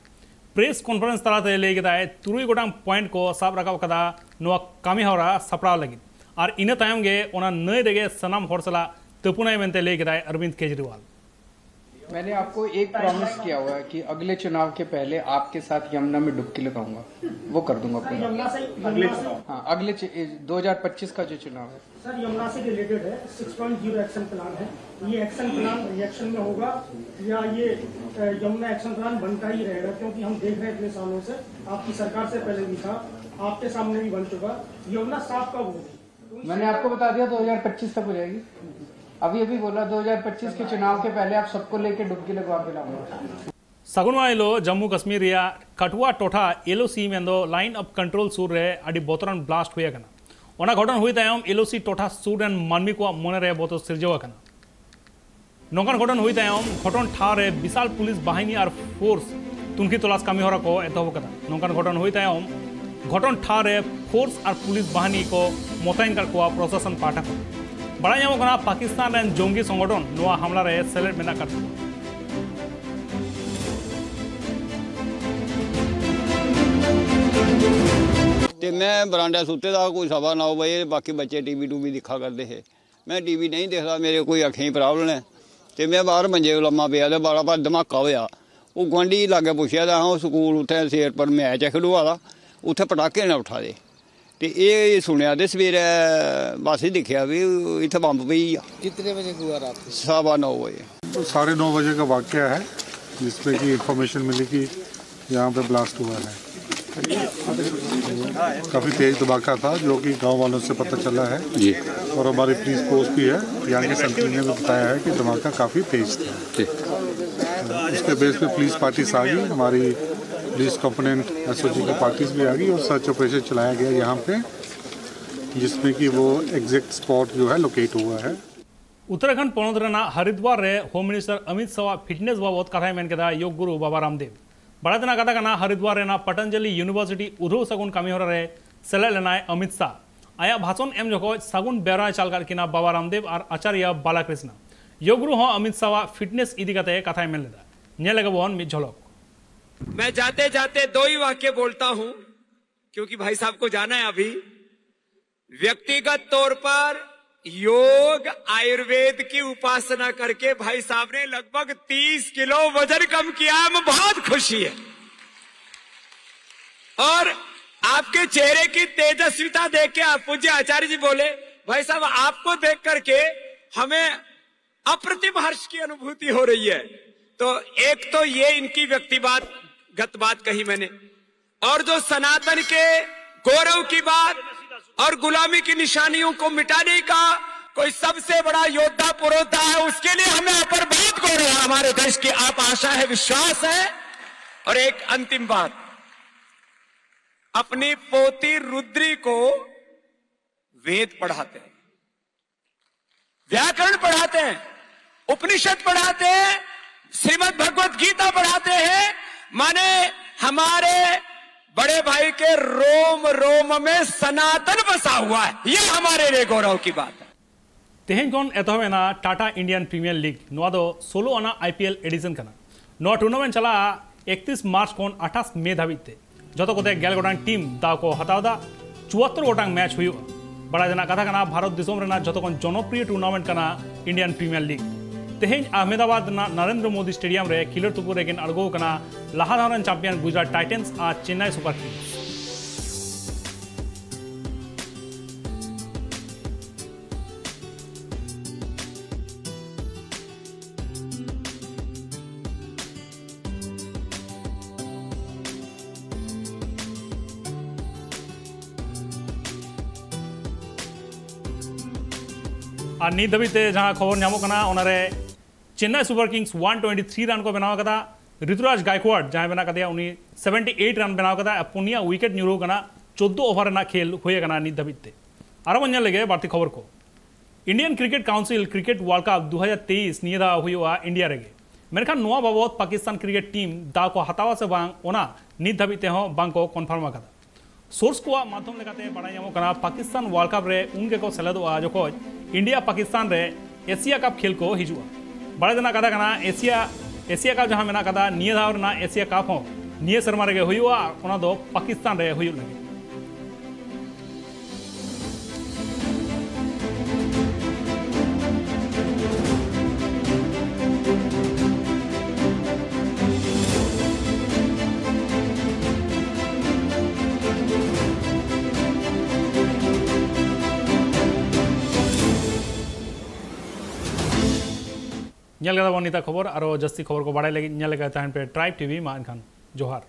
ᱯᱨᱮᱥ ᱠᱚᱱᱯᱷᱟᱨᱮᱱᱥ ᱛᱟᱞᱟᱛᱮ ᱞᱟᱹᱭ ᱠᱮᱫᱟᱭ, ᱛᱩᱨᱩᱭ ᱜᱚᱴᱟᱝ ᱯᱚᱭᱮᱱᱴ ᱠᱚ ᱥᱟᱵ ᱨᱟᱠᱟᱵ ᱟᱠᱟᱫᱟ ᱱᱚᱣᱟ ᱠᱟᱹᱢᱤ ᱦᱚᱨᱟ ᱥᱟᱯᱲᱟᱣ ᱞᱟᱹᱜᱤᱫ, ᱟᱨ ᱤᱱᱟᱹ ᱛᱟᱭᱚᱢ ᱜᱮ ᱚᱱᱟ ᱱᱟᱹᱭ ᱨᱮᱜᱮ ᱥᱟᱱᱟᱢ ᱦᱚᱲ ᱥᱟᱞᱟᱜ ᱛᱟᱹᱯᱩᱱᱟᱭ ᱢᱮᱱᱛᱮ ᱞᱟᱹᱭ ᱠᱮᱫᱟᱭ ᱚᱨᱵᱤᱱᱫ ᱠᱮᱡᱨᱤᱣᱟᱞ᱾ मैंने आपको एक प्रॉमिस किया हुआ है कि अगले चुनाव के पहले आपके साथ यमुना में डुबकी लगाऊंगा, वो कर दूंगा पूरा। यमुना से यमुना से हाँ, अगले च- ए, दो हज़ार पच्चीस का जो चुनाव है। सर, यमुना से रिलेटेड है। Six point zero action plan है। ये एक्शन प्लान रिएक्शन में होगा या ये अ, यमुना एक्शन प्लान बनता ही रहेगा? क्योंकि हम देख रहे हैं इतने सालों से, आपकी सरकार से पहले भी था, आपके सामने भी बन चुका। यमुना साफ कब होगी? मैंने आपको बता दिया, दो हज़ार पच्चीस तक हो जाएगी। अभी अभी बोला, दो हज़ार पच्चीस के चुनाव के पहले आप सबको लेके डुबकी लगवा के लाऊंगा। ᱥᱟᱹᱜᱩᱱ ᱢᱟᱦᱟ ᱦᱤᱞᱳᱜ ᱡᱟᱢᱢᱩ ᱠᱟᱥᱢᱤᱨ ᱨᱮᱭᱟᱜ ᱠᱟᱴᱷᱩᱣᱟ ᱴᱚᱴᱷᱟ ᱮᱞ ᱳ ᱥᱤ ᱢᱮᱱᱫᱚ ᱞᱟᱭᱤᱱ ᱚᱯᱷ ᱠᱚᱱᱴᱨᱳᱞ ᱥᱩᱨ ᱨᱮ ᱟᱹᱰᱤ ᱵᱚᱛᱚᱨᱟᱱ ᱵᱞᱟᱥᱴ ᱦᱩᱭ ᱟᱠᱟᱱᱟ᱾ ᱚᱱᱟ ᱜᱷᱚᱴᱚᱱ ᱦᱩᱭ ᱛᱟᱭᱚᱢ ᱮᱞ ᱳ ᱥᱤ ᱴᱚᱴᱷᱟ ᱥᱩᱨ ᱨᱮᱱ ᱢᱟᱹᱱᱢᱤ ᱠᱚᱣᱟᱜ ᱢᱚᱱᱮᱨᱮ ᱵᱚᱛᱚᱨ ᱥᱤᱨᱡᱟᱹᱣ ᱟᱠᱟᱱᱟ᱾ ᱱᱚᱝᱠᱟᱱ ᱜᱷᱚᱴᱚᱱ ᱦᱩᱭ ᱛᱟᱭᱚᱢ ᱜᱷᱚᱴᱚᱱ ᱴᱷᱟᱶ ᱨᱮ ᱵᱤᱥᱟᱞ ᱯᱩᱞᱤᱥ ᱵᱟᱦᱤᱱᱤ ᱟᱨ ᱯᱷᱳᱨᱥ ᱛᱩᱱᱠᱷᱤ ᱛᱚᱞᱟᱥ ᱠᱟᱹᱢᱤ ᱦᱚᱨᱟ ᱠᱚ ᱮᱛᱚᱦᱚᱵ ᱟᱠᱟᱫᱟ᱾ ᱱᱚᱝᱠᱟᱱ ᱜᱷᱚᱴᱚᱱ ᱦᱩᱭ ᱛᱟᱭᱚᱢ ᱜᱷᱚᱴᱚᱱ ᱴᱷᱟᱶ ᱨᱮ ᱯᱷᱳᱨᱥ ᱟᱨ ᱯᱩᱞᱤᱥ ᱵᱟᱦᱤᱱᱤ ᱠᱚ ᱢᱚᱛᱟᱭᱮᱱ ᱠᱟᱫ ᱠᱚᱣᱟ ᱯᱨᱚᱥᱟᱥᱚᱱ ᱯᱟᱦᱴᱟ ᱠᱷᱚᱱ᱾ ᱵᱟᱲᱟᱭ ᱧᱟᱢᱚᱜ ᱠᱟᱱᱟ, ᱯᱟᱠᱤᱥᱛᱟᱱ ᱨᱮᱱ ᱡᱚᱝᱜᱤ ᱥᱚᱝᱜᱚᱴᱷᱚᱱ ᱱᱚᱣᱟ ᱦᱟᱢᱞᱟ ᱨᱮ ᱥᱮᱞᱮᱫ ᱢᱮᱱᱟᱜ ᱟᱠᱟᱫ ᱠᱚᱣᱟ᱾ ਤੇ ਮੈਂ ਬਰਾਂਡਾ ਸੁੱਤੇ ਦਾ, ਕੋਈ ਸਵਾ ਨੌ ਵਜੇ, ਬਾਕੀ ਬੱਚੇ ਟੀਵੀ ਟੂਵੀ ਦੇਖਾ ਕਰਦੇ ਹੈ। ਮੈਂ ਟੀਵੀ ਨਹੀਂ ਦੇਖਦਾ, ਮੇਰੇ ਕੋਈ ਅੱਖੀਂ ਪ੍ਰੋਬਲਮ ਹੈ। ਤੇ ਮੈਂ ਬਾਹਰ ਮੰਜੇ ਲੰਮਾ ਪਿਆ ਤੇ ਬੜਾ ਬੜਾ ਧਮਾਕਾ ਹੋਇਆ। ਉਹ ਗੁਆਂਢੀ ਲਾਗੇ ਪੁੱਛਿਆ ਤਾਂ ਉਹ ਸਕੂਲ ਉੱਥੇ ਸੇਰ ਪਰ ਮੈਚ ਹੈ ਖਿਡੂਆ ਦਾ, ਉੱਥੇ ਪਟਾਕੇ ਨਾ ਉਠਾ ਦੇ। ਤੇ ਇਹ ਸੁਣਿਆ ਤੇ ਸਵੇਰੇ ਬਸ ਹੀ ਦੇਖਿਆ ਵੀ ਇੱਥੇ ਬੰਬ ਪਈ ਆ। कितने बजे हुआ रात को? ਸਵਾ ਨੌ ਵਜੇ। तो साढ़े नौ बजे का वाकया है, जिसमें कि इंफॉर्मेशन मिली कि यहाँ पे ब्लास्ट हुआ है। काफ़ी तेज धमाका था, जो कि गांव वालों से पता चला है। जी। और हमारी पुलिस फोर्स भी है, यहाँ के सेंट्रल ने भी बताया है कि धमाका काफ़ी तेज था। ठीक। उसके बेस पे पुलिस पार्टीज आ गई, हमारी पुलिस कंपोनेंट एसओजी की पार्टीज भी आ गई और सर्च ऑपरेशन चलाया गया यहाँ पे, जिसमें कि वो एग्जैक्ट स्पॉट जो है लोकेट हुआ है। ᱩᱛᱛᱚᱨᱟᱠᱷᱚᱸᱰ ᱯᱚᱱᱚᱛ ᱨᱮᱱᱟᱜ ᱦᱚᱨᱤᱫᱣᱟᱨ ᱨᱮ ᱦᱳᱢ ᱢᱤᱱᱤᱥᱴᱟᱨ ᱚᱢᱤᱛ ᱥᱟᱦᱟᱣᱟᱜ ᱯᱷᱤᱴᱱᱮᱥ ᱵᱟᱵᱚᱫ ᱠᱟᱛᱷᱟᱭ ᱢᱮᱱ ᱠᱮᱫᱟ ᱭᱳᱜᱽ ᱜᱩᱨᱩ ᱵᱟᱵᱟ ᱨᱟᱢᱫᱮᱵᱽ᱾ ᱵᱟᱲᱟᱭ ᱛᱮᱱᱟᱜ ᱠᱟᱛᱷᱟ ᱠᱟᱱᱟ, ᱦᱚᱨᱤᱫᱣᱟᱨ ᱨᱮᱱᱟᱜ ᱯᱟᱴᱟᱱᱡᱟᱞᱤ ᱤᱭᱩᱱᱤᱵᱷᱟᱨᱥᱤᱴᱤ ᱩᱫᱷᱟᱹᱣ ᱥᱟᱹᱜᱩᱱ ᱠᱟᱹᱢᱤᱦᱚᱨᱟ ᱨᱮ ᱥᱮᱞᱮᱫ ᱞᱮᱱᱟᱭ ᱚᱢᱤᱛ ᱥᱟᱦ᱾ ᱟᱭᱟᱜ ᱵᱷᱟᱥᱚᱱ ᱮᱢ ᱡᱚᱠᱷᱚᱡ ᱥᱟᱹᱜᱩᱱ ᱵᱮᱣᱨᱟᱭ ᱪᱟᱞ ᱠᱟᱫ ᱠᱤᱱᱟ ᱵᱟᱵᱟ ᱨᱟᱢᱫᱮᱵᱽ ᱟᱨ ᱟᱪᱟᱨᱭᱟ ᱵᱟᱞᱟᱠᱨᱤᱥᱱᱟ᱾ ᱭᱳᱜᱽ ᱜᱩᱨᱩ ᱦᱚᱸ ᱚᱢᱤᱛ ᱥᱟᱦᱟᱣᱟᱜ ᱯᱷᱤᱴᱱᱮᱥ ᱤᱫᱤ ᱠᱟᱛᱮ ᱠᱟᱛᱷᱟᱭ ᱢᱮᱱ ᱞᱮᱫᱟ᱾ ᱧᱮᱞ ᱞᱮᱜᱮ ᱵᱚᱱ ᱢᱤᱫ ᱡᱷᱚᱞᱚᱠ᱾ मैं जाते जाते दो ही वाक्य बोलता हूं, क्योंकि भाई साहब को जाना है अभी। व्यक्तिगत तौर पर योग आयुर्वेद की उपासना करके भाई साहब ने लगभग तीस किलो वजन कम किया है। मैं बहुत खुशी है। और आपके चेहरे की तेजस्विता देख के आप पूज्य आचार्य जी बोले, भाई साहब, आपको देख करके हमें अप्रतिम हर्ष की अनुभूति हो रही है। तो एक तो ये इनकी व्यक्तिगत बात कही मैंने, और जो सनातन के गौरव की बात और गुलामी की निशानियों को मिटाने का कोई सबसे बड़ा योद्धा पुरोधा है, उसके लिए हमें अपर बहुत गौरव है हमारे देश की। आप आशा है, विश्वास है। और एक अंतिम बात, अपनी पोती रुद्री को वेद पढ़ाते हैं, व्याकरण पढ़ाते हैं, उपनिषद पढ़ाते हैं, श्रीमद् भगवत गीता पढ़ाते हैं। माने हमारे बड़े भाई के रोम रोम में सनातन बसा हुआ है। ये हमारे लिए गौरव की बात है। ᱛᱮᱦᱮᱧ ᱠᱷᱚᱱ ᱮᱛᱚᱦᱚᱵ ᱮᱱᱟ ᱴᱟᱴᱟ ᱤᱱᱰᱤᱭᱟᱱ ᱯᱨᱤᱢᱤᱭᱟᱨ ᱞᱤᱜᱽ᱾ ᱱᱚᱣᱟ ᱫᱚ ᱥᱳᱞᱳ ᱟᱱᱟᱜ ᱟᱭᱯᱤᱮᱞ ᱮᱰᱤᱥᱚᱱ ᱠᱟᱱᱟ᱾ ᱱᱚᱣᱟ ᱴᱩᱨᱱᱟᱢᱮᱱᱴ ᱪᱟᱞᱟᱜᱼᱟ ᱮᱠᱛᱤᱥ ᱢᱟᱨᱪ ᱠᱷᱚᱱ ᱟᱴᱷᱟᱥ ᱢᱮ ᱫᱷᱟᱹᱵᱤᱡ ᱛᱮ᱾ ᱡᱚᱛᱚ ᱠᱚᱛᱮ ᱜᱮᱞ ᱜᱚᱴᱟᱝ ᱴᱤᱢ ᱫᱟᱣ ᱠᱚ ᱦᱟᱛᱟᱣ ᱮᱫᱟ᱾ ᱪᱩᱣᱟᱛᱛᱚᱨ ᱜᱚᱴᱟᱝ ᱢᱮᱪ ᱦᱩᱭᱩᱜᱼᱟ᱾ ᱵᱟᱲᱟᱭ ᱨᱮᱱᱟᱜ ᱠᱟᱛᱷᱟ ᱠᱟᱱᱟ, ᱵᱷᱟᱨᱚᱛ ᱫᱤᱥᱚᱢ ᱨᱮᱱᱟᱜ ᱡᱚᱛᱚ ᱠᱷᱚᱱ ᱡᱚᱱᱚᱯᱨᱤᱭᱚ ᱴᱩᱨᱱᱟᱢᱮᱱᱴ ᱠᱟᱱᱟ ᱤᱱᱰᱤᱭᱟᱱ ᱯᱨᱤᱢᱤᱭᱟᱨ ᱞᱤᱜᱽ᱾ ᱛᱮᱦᱮᱧ ᱟᱦᱢᱮᱫᱟᱵᱟᱫ ᱨᱮᱱᱟᱜ ᱱᱟᱨᱮᱱᱫᱨᱚ ᱢᱳᱫᱤ ᱥᱴᱮᱰᱤᱭᱟᱢ ᱨᱮ ᱠᱷᱮᱞᱳᱰ ᱛᱩᱯᱩᱫ ᱨᱮᱠᱤᱱ ᱟᱬᱜᱚ ᱟᱠᱟᱱᱟ ᱞᱟᱦᱟ ᱫᱷᱟᱣ ᱨᱮᱱ ᱪᱟᱢᱯᱤᱭᱟᱱ ᱜᱩᱡᱽᱨᱟᱴ ᱴᱟᱭᱴᱟᱱᱥ ᱟᱨ ᱪᱮᱱᱱᱟᱭ ᱥᱩᱯᱟᱨ ᱠᱤᱝᱥ᱾ ᱟᱨ ᱱᱤᱛ ᱫᱷᱟᱹᱵᱤᱡ ᱛᱮ ᱡᱟᱦᱟᱸ ᱠᱷᱚᱵᱚᱨ ᱧᱟᱢᱚᱜ ᱠᱟᱱᱟ, ᱚᱱᱟᱨᱮ ᱪᱮᱱᱱᱟᱭ ᱥᱩᱯᱟᱨ ᱠᱤᱝᱥ ᱚᱣᱟᱱ ᱴᱩᱭᱮᱱᱴᱤ ᱛᱷᱨᱤ ᱨᱟᱱ ᱠᱚ ᱵᱮᱱᱟᱣ ᱟᱠᱟᱫᱟ᱾ ᱨᱤᱛᱩᱨᱟᱡᱽ ᱜᱟᱭᱠᱣᱟᱰ ᱡᱟᱦᱟᱸᱭ ᱢᱮᱱᱟᱜ ᱟᱠᱟᱫᱮᱭᱟ, ᱩᱱᱤ ᱥᱮᱵᱷᱮᱱᱴᱤ ᱮᱭᱤᱴ ᱨᱟᱱ ᱵᱮᱱᱟᱣ ᱟᱠᱟᱫᱟ᱾ ᱯᱩᱱᱭᱟ ᱩᱭᱠᱮᱴ ᱧᱩᱨᱩ ᱟᱠᱟᱱᱟ᱾ ᱪᱳᱫᱽᱫᱳ ᱳᱵᱷᱟᱨ ᱨᱮᱱᱟᱜ ᱠᱷᱮᱞ ᱦᱩᱭ ᱟᱠᱟᱱᱟ ᱱᱤᱛ ᱫᱷᱟᱹᱵᱤᱡ ᱛᱮ᱾ ᱟᱨᱚ ᱵᱚᱱ ᱧᱮᱞ ᱞᱮᱜᱮ ᱵᱟᱹᱲᱛᱤ ᱠᱷᱚᱵᱚᱨ ᱠᱚ᱾ Indian Cricket Council Cricket World Cup ᱫᱩ ᱦᱟᱡᱟᱨ ᱛᱮᱭᱤᱥ ᱱᱤᱭᱟᱹ ᱫᱷᱟᱣ ᱦᱩᱭᱩᱜᱼᱟ ᱤᱱᱰᱤᱭᱟ ᱨᱮᱜᱮ᱾ ᱢᱮᱱᱠᱷᱟᱱ ᱱᱚᱣᱟ ᱵᱟᱵᱚᱛ ᱯᱟᱠᱤᱥᱛᱟᱱ ᱠᱨᱤᱠᱮᱴ ᱴᱤᱢ ᱫᱟᱣ ᱠᱚ ᱦᱟᱛᱟᱣᱟ ᱥᱮ ᱵᱟᱝ, ᱚᱱᱟ ᱱᱤᱛ ᱫᱷᱟᱹᱵᱤᱡ ᱛᱮᱦᱚᱸ ᱵᱟᱝ ᱠᱚ ᱠᱚᱱᱯᱷᱟᱨᱢ ᱟᱠᱟᱫᱟ᱾ ᱥᱳᱨᱥ ᱠᱚᱣᱟᱜ ᱢᱟᱫᱽᱫᱷᱚᱢ ᱞᱮᱠᱟᱛᱮ ᱵᱟᱲᱟᱭ ᱧᱟᱢᱚᱜ ᱠᱟᱱᱟ, ᱯᱟᱠᱤᱥᱛᱟᱱ ᱣᱟᱨᱞᱰ ᱠᱟᱯ ᱨᱮ ᱩᱱ ᱜᱮᱠᱚ ᱥᱮᱞᱮᱫᱚᱜᱼᱟ, ᱡᱚᱠᱷᱚᱡ ᱤᱱᱰᱤᱭᱟ ᱯᱟᱠᱤᱥᱛᱟᱱ ᱨᱮ ᱮᱥᱤᱭᱟ ᱠᱟᱯ ᱠᱷᱮᱞ ᱠᱚ ᱦᱤᱡᱩᱜᱼᱟ᱾ ᱵᱟᱲᱟᱭ ᱨᱮᱱᱟᱜ ᱠᱟᱛᱷᱟ ᱠᱟᱱᱟ, ᱮᱥᱤᱭᱟ, ᱮᱥᱤᱭᱟ ᱠᱟᱯ ᱡᱟᱦᱟᱸ ᱢᱮᱱᱟᱜ ᱟᱠᱟᱫᱟ, ᱱᱤᱭᱟᱹ ᱫᱷᱟᱣ ᱨᱮᱱᱟᱜ ᱮᱥᱤᱭᱟ ᱠᱟᱯ ᱦᱚᱸ ᱱᱤᱭᱟᱹ ᱥᱮᱨᱢᱟ ᱨᱮᱜᱮ ᱦᱩᱭᱩᱜᱼᱟ, ᱚᱱᱟ ᱫᱚ ᱯᱟᱠᱤᱥᱛᱟᱱ ᱨᱮ ᱦᱩᱭᱩᱜ ᱞᱟᱹᱜᱤᱫ᱾ ᱧᱮᱞ ᱠᱟᱫᱟ ᱵᱚᱱ ᱱᱤᱛᱟᱜ ᱠᱷᱚᱵᱚᱨ᱾ ᱟᱨᱚ ᱡᱟᱹᱥᱛᱤ ᱠᱷᱚᱵᱚᱨ ᱠᱚ ᱵᱟᱲᱟᱭ ᱞᱟᱹᱜᱤᱫ ᱧᱮᱞ ᱞᱮᱜᱮ ᱛᱟᱦᱮᱱ ᱯᱮ ᱴᱨᱟᱭᱤᱵᱽ ᱴᱤᱵᱷᱤ᱾ ᱢᱟ ᱮᱱᱠᱷᱟᱱ ᱡᱚᱦᱟᱨ᱾